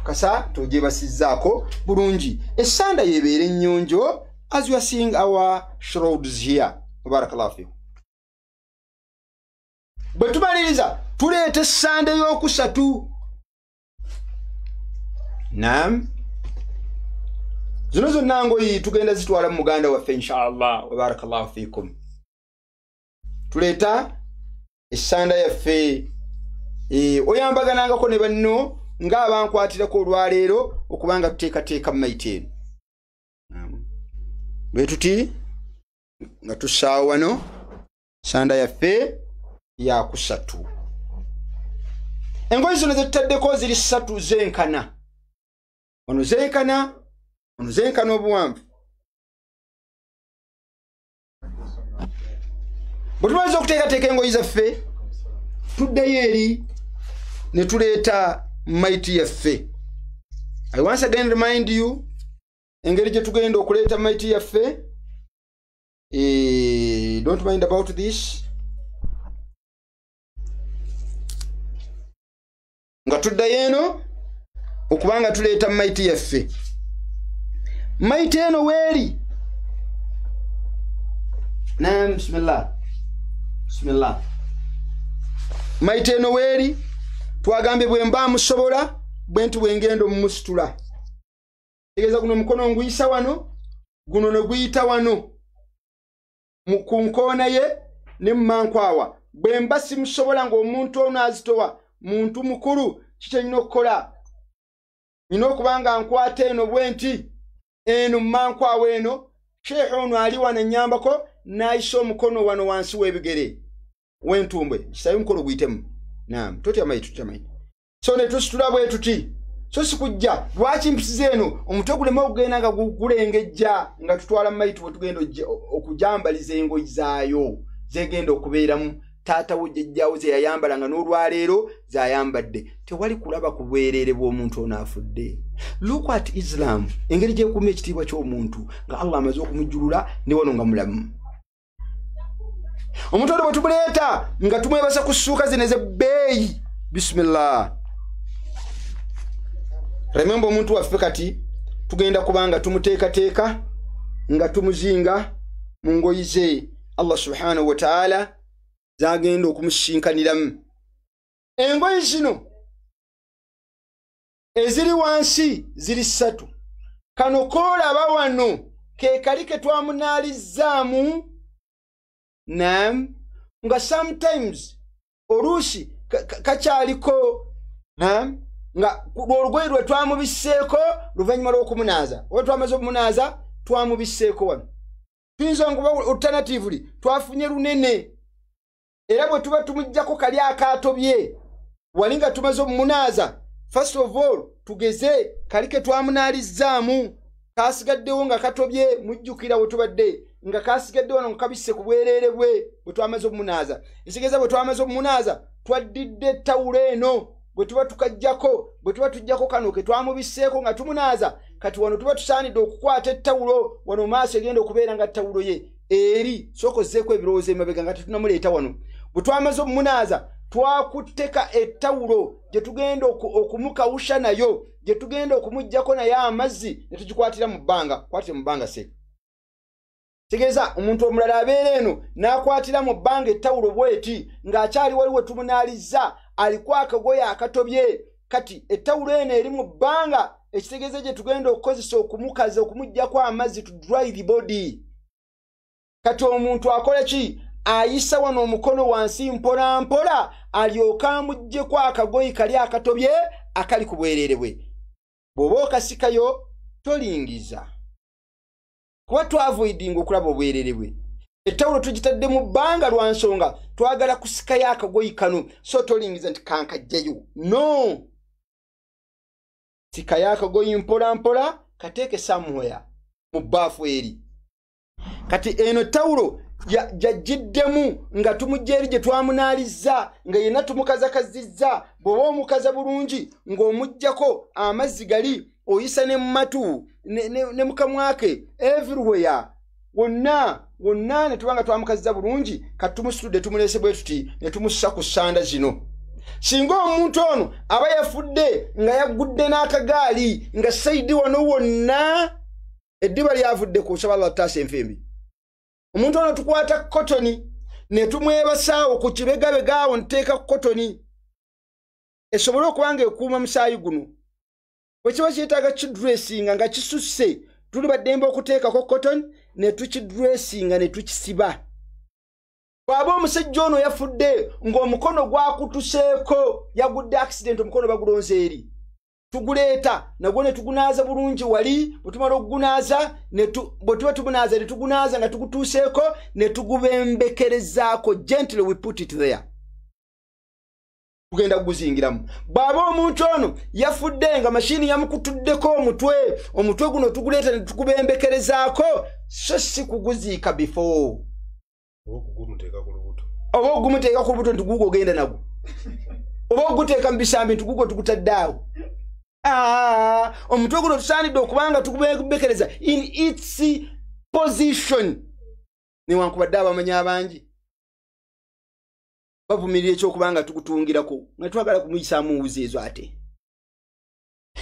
Kasa togyebasizzaako bulungi, essanda yebeera ennyonjo, as you are seeing our shrouds here. Barakallahu fikum. Bwe tumaliriza tuleeta essanda ey'okusatu. Naam, zino zonna ngoyi tugenda zitwala mu muganda waffe inshallah. Wa barakallahu fikum. Tuleeta essanda yaffe. Oyambaganangako ne banno ng'abankwatirako olwaleero okubanga tuteekateeka mu mayiti eno. Bwe tuti nga tussaawo wano sanda yaffe yakusatu. Engoye zino zetutaddeko ziri ssatu, zenkana wano, zenkana wano, zenkana obuwanvu. Bwe tumaliza okuteekateeka engoye zaffe, tuddeyo eri ne tuleeta maiti yaffe. I once again remind you engeri gye tugenda okuleeta maiti yaffe. Don't mind about this. Nga tuddayo eno okubanga tuleeta maiti yaffe. Maiti eno weeri. Naam, bismillah, bismillah. Maiti eno weeri, twagambye bwe mba musobola bwe nti bwe ngenda omumusitula, tegeeza guno omukono nguyisa wano, guno ne guyita wano ku nkoona ye ne mumankwawa. Bwe mba simusobola ng'omuntu ono azitowa, muntu mukulu, kiki nyina okukola? Nyina okuba nga nkwata eno bwe nti, eno mumankwawa eno, sheekhe ono ali wano ennyambako n'ayisa omukono wano wansi w'ebigere w'entumbwe, kisabe omukono guyitemu. Naam, totya maiti, totya maiti. So ne tusitula bwe tuti. So sikujja lwaki mpisiza eno omutwe guleme okugenda nga gulengejja nga tutwala maiti bwe tugenda okujambaliza engoyi zaayo zegenda okubeeramu taata wo, jjajjaawo ze yayambala nga n'olwaleero zayambadde. Tewali kulaba ku bwereere bw'omuntu ono afudde. Look at Islam, engeri gyekuuma ekitiibwa ky'omuntu nga Allah amaze okumujjulula ne wano nga mulamu. Omuntu ono bwe tumuleeta nga tumwebasa ku ssuuka zino ez'ebbeeyi, bismillah. Remember, omuntu waffe kati tugenda kubanga tumuteekateeka nga tumuzinga mu ngoyi ze Allah subhanahu wa ta'ala zagenda okumusinkaniramu. Engoyi zino eziri wansi ziri ssatu. Kano koolaba wano ke kali ke twamunaalizzaamu. Naam, nga sometimes oluusi kakyaliko. Naam, nga olugoye lwe twamubisseeko luvannyuma lw'okumunaaza, oba twamaze okumunaaza twamubisseeko wano. Tuyinza nkuba alternatively twafunye lunene, era bwe tuba tumuggyako kali akaatobye wali nga tumaze omumunaaza, first of all tugeze kali ke twamunaalizzaamu kasigaddewo nga katobye. Mujjukira we tubadde nga kasigadde wano nga kabisse ku bwereere bwe bwe twamaze omumunaaza. Ekitegeeza bwe twamaze omumunaaza twaddidde ettawulo eno, bwe tuba tukaggyako, bwe tuba tuggyako kano ke twamubisseeko nga tumunaaza, kati wano tuba tusaanidde okukwata ettawulo wano maaso egenda okubeera nga ttawulo ye eri. Sooka ozzeeko ebirowoozo emabega nga tetunamuleeta wano. Bwe twamaze omumunaaza twakutteka ettawulo gye tugenda okumukawusha nayo, gye tugenda okumuggyako naye amazzi, ne tugikwatira mu bbanga. Kwatire mu bbanga se tegeeza omuntu omulala abeera eno n'akwatira mu bbanga ettawulo bweti ng'akyali wali we tumunaalizza aliko akagoye akatobye. Kati ettawulo eno eri mu bbanga, ekitegeeza gye tugenda okukozesa okumukaza, okumuggyako amazzi, to dry the body. Kati omuntu akola ki? Ayisa wano omukono wansi mpola mpola alyoke amuggyeko akagoyi kali akatobye akali ku bwereere bwe. Bw'oba okasikayo tolingiza, kuba twavoidinga okulaba obwereere bwe. Ettawulo tugitadde mu bbanga lwa nsonga twagala kusikayo akagoyi kano, so tolingiza nti kankajjayo. No, sikayo akagoyi mpola mpola, kateeke somewhere mu bbaafu eri. Kati eno tawulo jajjiddemu nga tumujja eri gye twamunaalizza, nga yenna tumukazakazizza. Bw'oba omukaza bulungi ng'omuggyako amazzi gali, oyisa ne mu matu ne mu kamwa ke, everywhere, wonna wonna, ne tuba nga twamukazizza bulungi. Kati tumusitudde, tumuleese bwe tuti, ne tumussa ku ssanda zino. Singa omuntu ono aba yafudde nga yaggudde n'akagaali, nga side wano wonna eddiba lyavudde ku, nsaba Allah tutaasa enfembi, omuntu ono tukwata cotton ne tumwebasaawo ku kibegabega awo, nteeka cotton esobole okuba nga ekuuma musaayi guno. Bwe kiba kyetaaga kidressinga nga kisusse, tuli baddembe okuteekako cotton ne tukidressinga ne tukisiba. Bw'aba omusajja ono yafudde ng'omukono gwakutuseeko, yagudde accident, omukono bagulonze eri, tuguleeta nagwo ne tugunaaza bulungi wali. Bwe tumala okugunaaza, bwe tuba tugunaaza ne tugunaaza nga tugutuuseeko ne tugubembekerezaako gently, we put it there, tugenda kuguzingiramu. Bw'aba omuntu ono yafudde nga mashini yamukutuddeko omutwe, omutwe guno tuguleeta ne tugubembekerezaako, so si kuguziika before. Oba ogumuteeka ku lubuto nti gugo ogenda nagwo, oba oguteeka mu bisambi nti gugo tugutadde awo. Omutwe guno tusaanidde okubanga tugubembekereza in its position, newankubadde abamanyi abangi bavumirira ekyokubanga tugutungirako nga twagala kumuyisaamu wuzi ezo ate.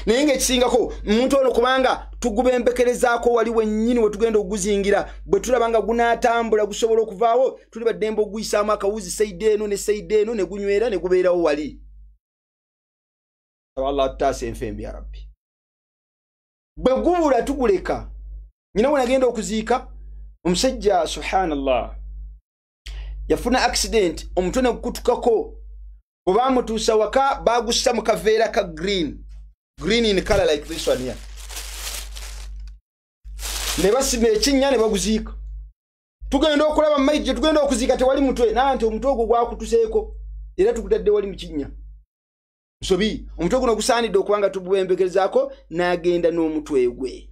Naye ngaekisingako omuntu ono kubanga tugubembekerezaako wali wennyini we tugenda okuguzingira, bwe tulaba nga gunaatambula gusobola okuvaawo, tuli baddembe okuguyisaamu akawuzi side eno ne side eno ne gunywera ne gubeerawo wali. Allah tutaasa enfembi ya Rabbi. Bwe gubula tuguleka. Nyina we nagenda okuziika omusajja, subhanallah, yafuna accident, omutwe ne gukutukako. Bwe bamutuusa waka, bagussa mu kaveera ka green, green in color like this one here, ne basima ekinnya ne baguziika. Tugenda okulaba maiti gye tugenda okuziika, tewali mutwe. Naa nti omutwe ogwo gwakutuseeko era tugutadde wali mu kinnya. Nsobi. Omutwe guno gusaanidde okuba nga tugubembekerezaako n'agenda n'omutwe gwe.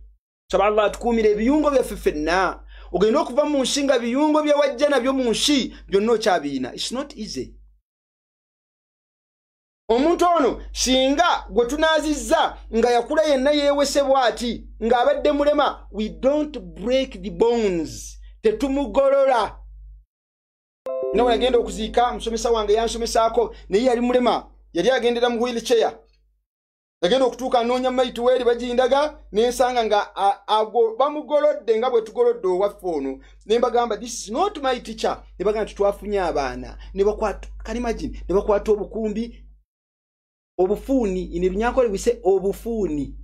Saba Allah atukuumire ebiyungo byaffe ffenna. Ogenda okuva mu nsi nga biyungo bye wajja nabyo mu nsi byonna okyabiina. It's not easy. Omuntu ono singa gwe tunaazizza nga yakula yenna yeewese bw'ati ng'abadde mulema, we don't break the bones, tetumugolola. Nga bwe nagenda okuziika musomesa wange yansomesaako, naye yali mulema, yali agendera mu wheelchair. Nagenda okutuuka anoonya maiti weeri bagindaga, nensanga nga bamugolodde nga bwe tugolodde owaffe ono. Ne mbagamba, "This is not my teacher." Ne bagamba nti twafunye abaana ne bakwata, can imagine, ne bakwata obukumbi, obufuuni. In Runyankole we say obufuuni,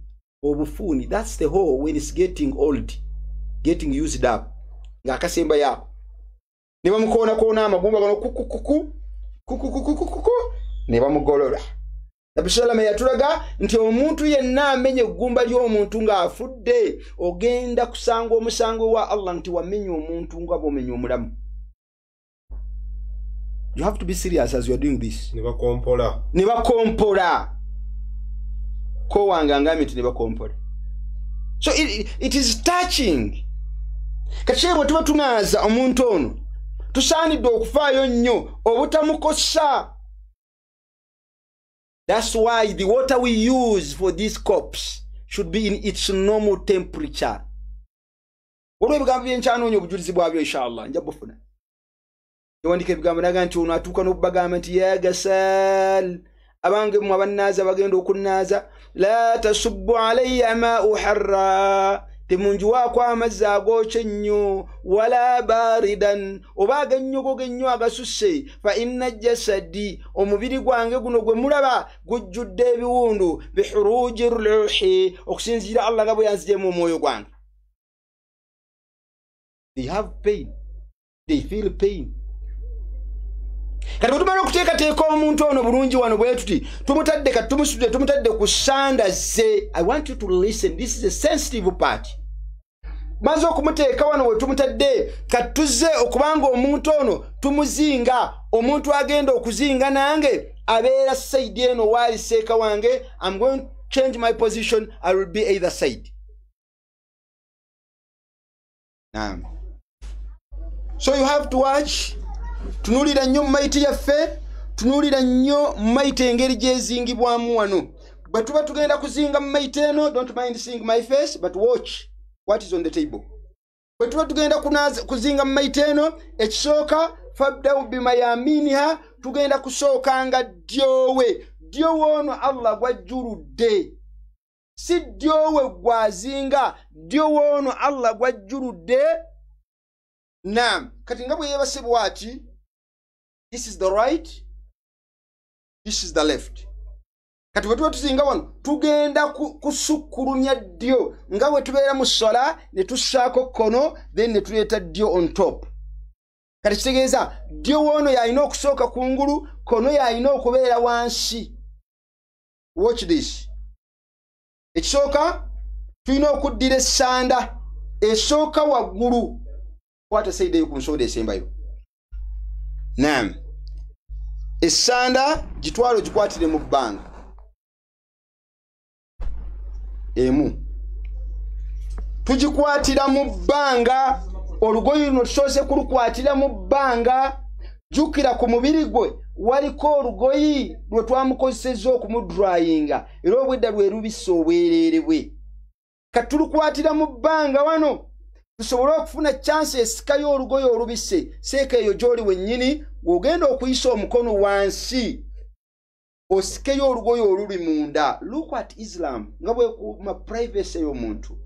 obufuuni, that's the hoe when it's getting old, getting used up, ng'akasemba yaako, ne bamukoonakoona amagumba gano kukukuku kukukukukuku ne bamugolola. Nabbi salama yatulaga nti omuntu yenna amenya eggumba ly'omuntu ng'afudde, ogenda kusanga omusango wa Allah nti wamenya omuntu nga bw'omenya omulamu. You have to be serious as you are doing this. Ne bakompola. Ne bakompola. Ko wange angambye nti ne bakompola. So it is touching. Kati bwe tuba tunaaza omuntu ono, tusaanidde okufaayo nnyo obutamukosa. That's why the water we use for this corpse should be in its normal temperature. Waliwo ebigambo byenkyanoonya obujulizi bwabyo, inshallah nja bufuna. Yawandika ebigambo naga nti ono atuuka n'okubagamba nti ya gasal, abange mmwe abannaaza, bagenda okunnaaza, la tasubbu alayya mau harra, temunjiwaako amazzi agookya ennyo, wala baridan, oba agennyogoga ennyo agasusse, fa inna jasadi, omubiri gwange guno gwe mulaba gujjudde ebiwundu, bihuruji ruhi, okusinziira Allah nga bwe yanzigyemu omwoyo gwange. They have pain, they feel pain. Kati bwe tumala okuteekateeka omuntu ono bulungi wano bwe tuti, tumutadde, kati tumusudde, tumutadde ku sanda ze. I want you to listen, this is a sensitive part. Maze okumuteeka wano we tumutadde, kati tuzze okubanga omuntu ono tumuzinga. Omuntu agenda okuzinga nange abeera side eno waali seeka wange. I'm going to change my position, I will be either side. Naam. So you have to watch. Tunuulira nnyo mayiti yaffe, tunuulira nnyo mayiti engeri gyezingibwamu wano. Bwe tuba tugenda kuzinga mayiti eno, don't mind seeing my face, but watch what is on the table. Bwe tuba tugenda kuzinga mayiti eno, ekisooka fabdau bimayaminiha, tugenda kusookanga ddyowe. Ddyowe ono Allah gwajjuludde, si ddyowe gwazinga, ddyowe ono Allah gwajjuludde. Naam. Kati nga bwe yeebase bw'ati, this is the right, this is the left. Kati bwe tuba tuzinga wano tugenda kusukkulumya ddyo, nga bwe tubeera mu ssola ne tussaako kkono, then ne tuleeta ddyo on top. Kati kitegeeza ddyo woono y'alina okusooka kungulu, kkono y'alina okubeera wansi. Watch this. Ekisooka tulina okuddira essanda esooka waggulu. Kwata side eyo ku nsonda esembayo. Naam. Essanda gitwale ogikwatire mu bbanga emu, tugikwatira mu bbanga. Olugoye luno tusoose kulukwatira mu bbanga. Jjukira ku mubiri gwe waliko olugoyi lwe twamukozesezza okumudryinga, era obwedda lwe lubisse obwereere bwe. Kati tulukwatira mu bbanga wano tusobole okufuna chance esikayo olugoye olubisse. Seeka eyo gy'oli wennyini, bw'ogenda okuyisa omukono wansi osikeyo olugoye oluli munda. Look at Islam nga bwekuuma privacy y'omuntu.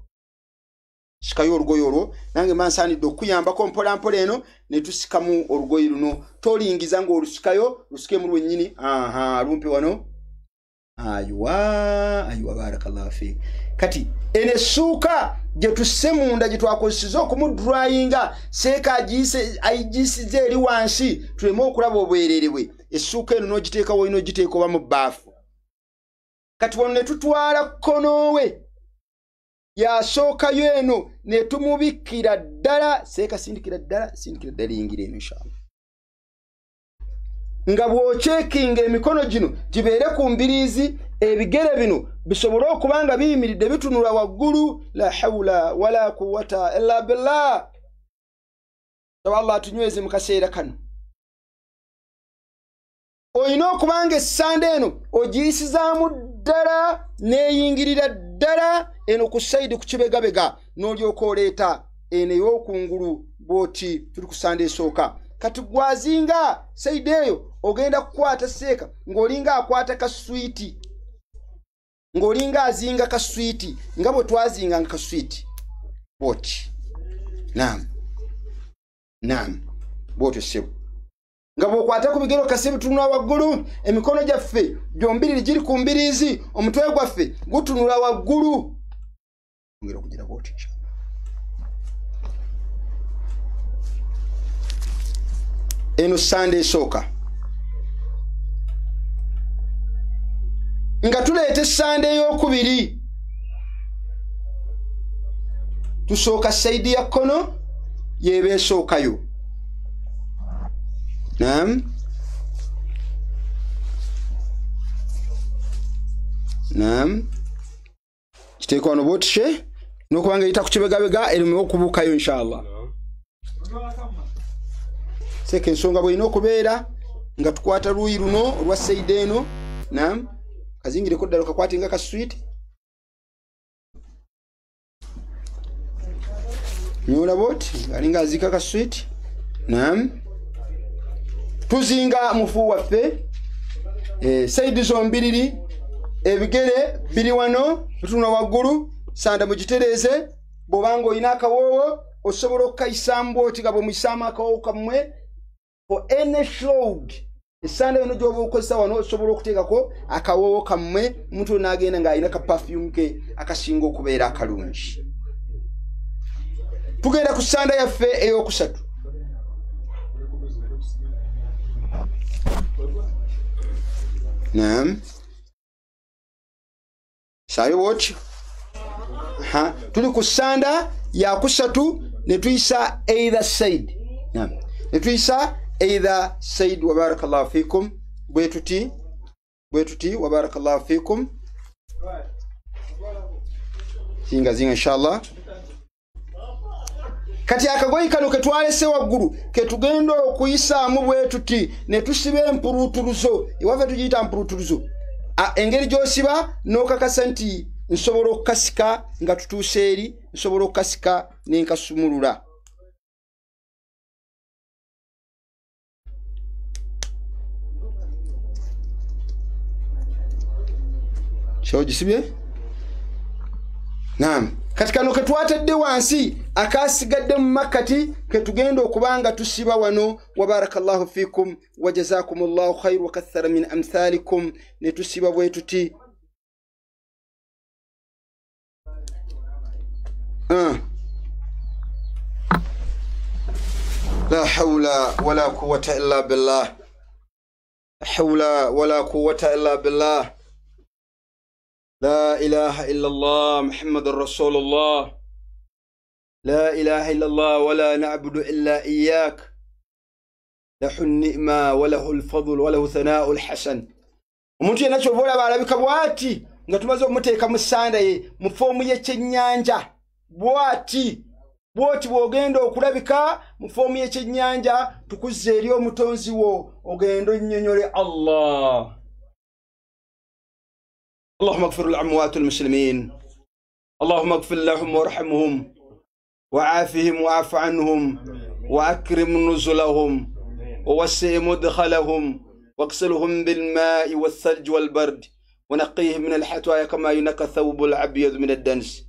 Sikayo olugoye olwo, nange mansaanidde okuyambako mpolampola eno ne tusikamu olugoye luno. Tolingiza ng'olusikayo, lusikemu lwennyini. Aha, lumpe wano. Aywa, aywa, barakallahu fiik. Kati eno essuuka gye tusse munda gye twakozesezza okumudryinga, seeka ayigisiza eri wansi tuleme okulaba obwereere bwe. Essuuka eno n'ogiteeka w'olina ogiteeka oba mu bbaafu. Kati wano ne tutwala kkonowe yasookayo eno ne tumubikkira ddala. Seeka sindikira ddala, sindikira ddala eyingira eno inshallah. Nga bw'ocekinga emikono gino gibeere ku mbiriizi, ebigere bino bisobole okuba nga biyimiridde bitunula waggulu. La hawula wala quwwata illa billah. Saba Allah atunyweze mu kaseera kano. Olina okuba nga essanda eno ogiyisizaamu ddala n'eyingirira ddala eno ku sayidi ku kibegabega, n'olyoka oleeta eno ey'okungulu bw'oti. Tuli ku ssanda esooka. Kati gwazinga sayidi eyo ogenda kukwata seeka ng'olinga akwata kaswiti, ng'olinga azinga kaswiti, nga bwe twazinganga kaswiti bw'oti. Naam, naam, bw'otyo ssebo. Nga bw'okwata ku bigere okase bitunula waggulu, emikono gyaffe gyombiriri giri ku mbiriizi, omutwe gwaffe gutunula waggulu. Ongera okugira bw'oti. Eno ssanda esooka. Nga tuleeta essanda ey'okubiri, tusooka sayidi ya kkono y'eba esookayo. Naam, naam. Kiteeka wano bw'otishe n'okubanga eyita ku kibegabega ereme okubuukayo inshallah. Seeka ensonga bw'erina okubeera nga tukwata luuyi luno olwa sayidi eno. Naam. Kazingireko ddala okakwate nga kaswiti. Nyola bw'oti alinga aziika kaswiti. Naam. Tuzinga mufu waffe sayidi zombiriri, ebigere biri wano bitunula waggulu. Sanda mugitereeze. Bw'obanga olina akawoowo osobola okukayisaamu bw'oti nga bwe muyisaamu akawoowo kammwe. For any shroud, essanda yonna gy'oba okozesa wano osobola okuteekako akawoowo kammwe, omuntu ono n'agenda ng'alina ka perfume ke akasinga okubeera akalungi. Tugenda ku ssanda yaffe ey'okusatu. Naam. Sayo bw'otyo. Tuli ku ssanda Yakusatu ne tuyisa either side. Ne tuyisa either side. Wa barakallahu fikum. Bwe tuti bwe tuti. Wa barakallahu fikum. Zinga zinga inshallah. Kati akagoyi kano ketwalese waggulu ketugenda okuyisaamu bwe tuti ne tusiba empulutuluzo. Iwaffe tugiyita mpulutuluzo. Engeri gy'osiba n'okakasa nti nsobola okukasika nga tutuuse eri, nsobola okukasika n'enkasumulula. Kyogisibye? Naam. Kati kano ketwatadde wansi akasigadde mu makkati ketugenda okubanga tusiba wano. Wa barakallahu fikum wa jazakumullahu khairu wa kathara min amthalikum. Ne tusiba bwe tuti. La hawla wala quwwata illa billah. La hawla wala quwwata illa billah. لا إله إلا الله محمد رسول الله. لا إله إلا الله ولا نعبد إلا إياك. له النعمة وله الفضل وله ثناء الحسن. Omuntu yenna ky'oba olaba alabika bw'ati nga tumaze okumuteeka mu ssanda ye mu foomu y'ekyennyanja bw'ati bw'oti bw'ogenda okulabika mu foomu y'ekyennyanja tukuzza eri omutonzi wo ogenda onnyonnyole Allah. اللهم اغفر للأموات المسلمين. اللهم اغفر لهم وارحمهم وعافهم واعف عنهم وأكرم نزلهم ووسع مدخلهم واغسلهم بالماء والثلج والبرد ونقيهم من الحتوايا كما ينقى الثوب الأبيض من الدنس.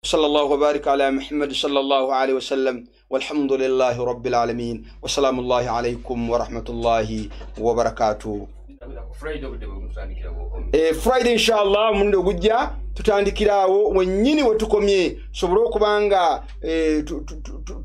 صلى الله وبارك على محمد صلى الله عليه وسلم والحمد لله رب العالمين وسلام الله عليكم ورحمة الله وبركاته. Friday inshallah mundo gujja tutandikirawo wennyini wetukomye sobole okubanga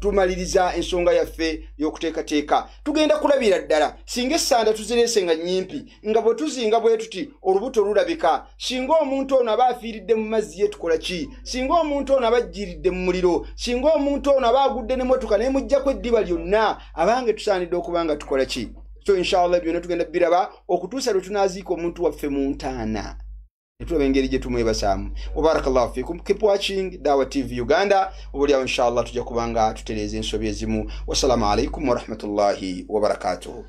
tumaliriza ensonga yaffe y'okuteekateeka. Tugenda kulabira ddala singa essanda tuzireese nga nnyimpi nga bwe tuzinga bwe tuti olubuto lulabika. Singa omuntu ono aba afiiridde mu mazzi ye tukola ki? Singa omuntu ono aba ajjiridde mu muliro, singa omuntu ono aba agudde n'emmotoka n'emuggyako eddiba lyonna, abange tusaanidde okuba nga tukola ki? So inshallah byonna tugenda biraba okutuusa lwe tunaaziika omuntu waffe mu ntaana netulaba engeri gye tumwebasaamu. Wa barakallahu fikum. Keep watching Dawa TV Uganda. Obuliawo inshallah tujja kubanga tutereeza ensobi ezimu. Wassalamu alaikum warahmatullahi wabarakatuh.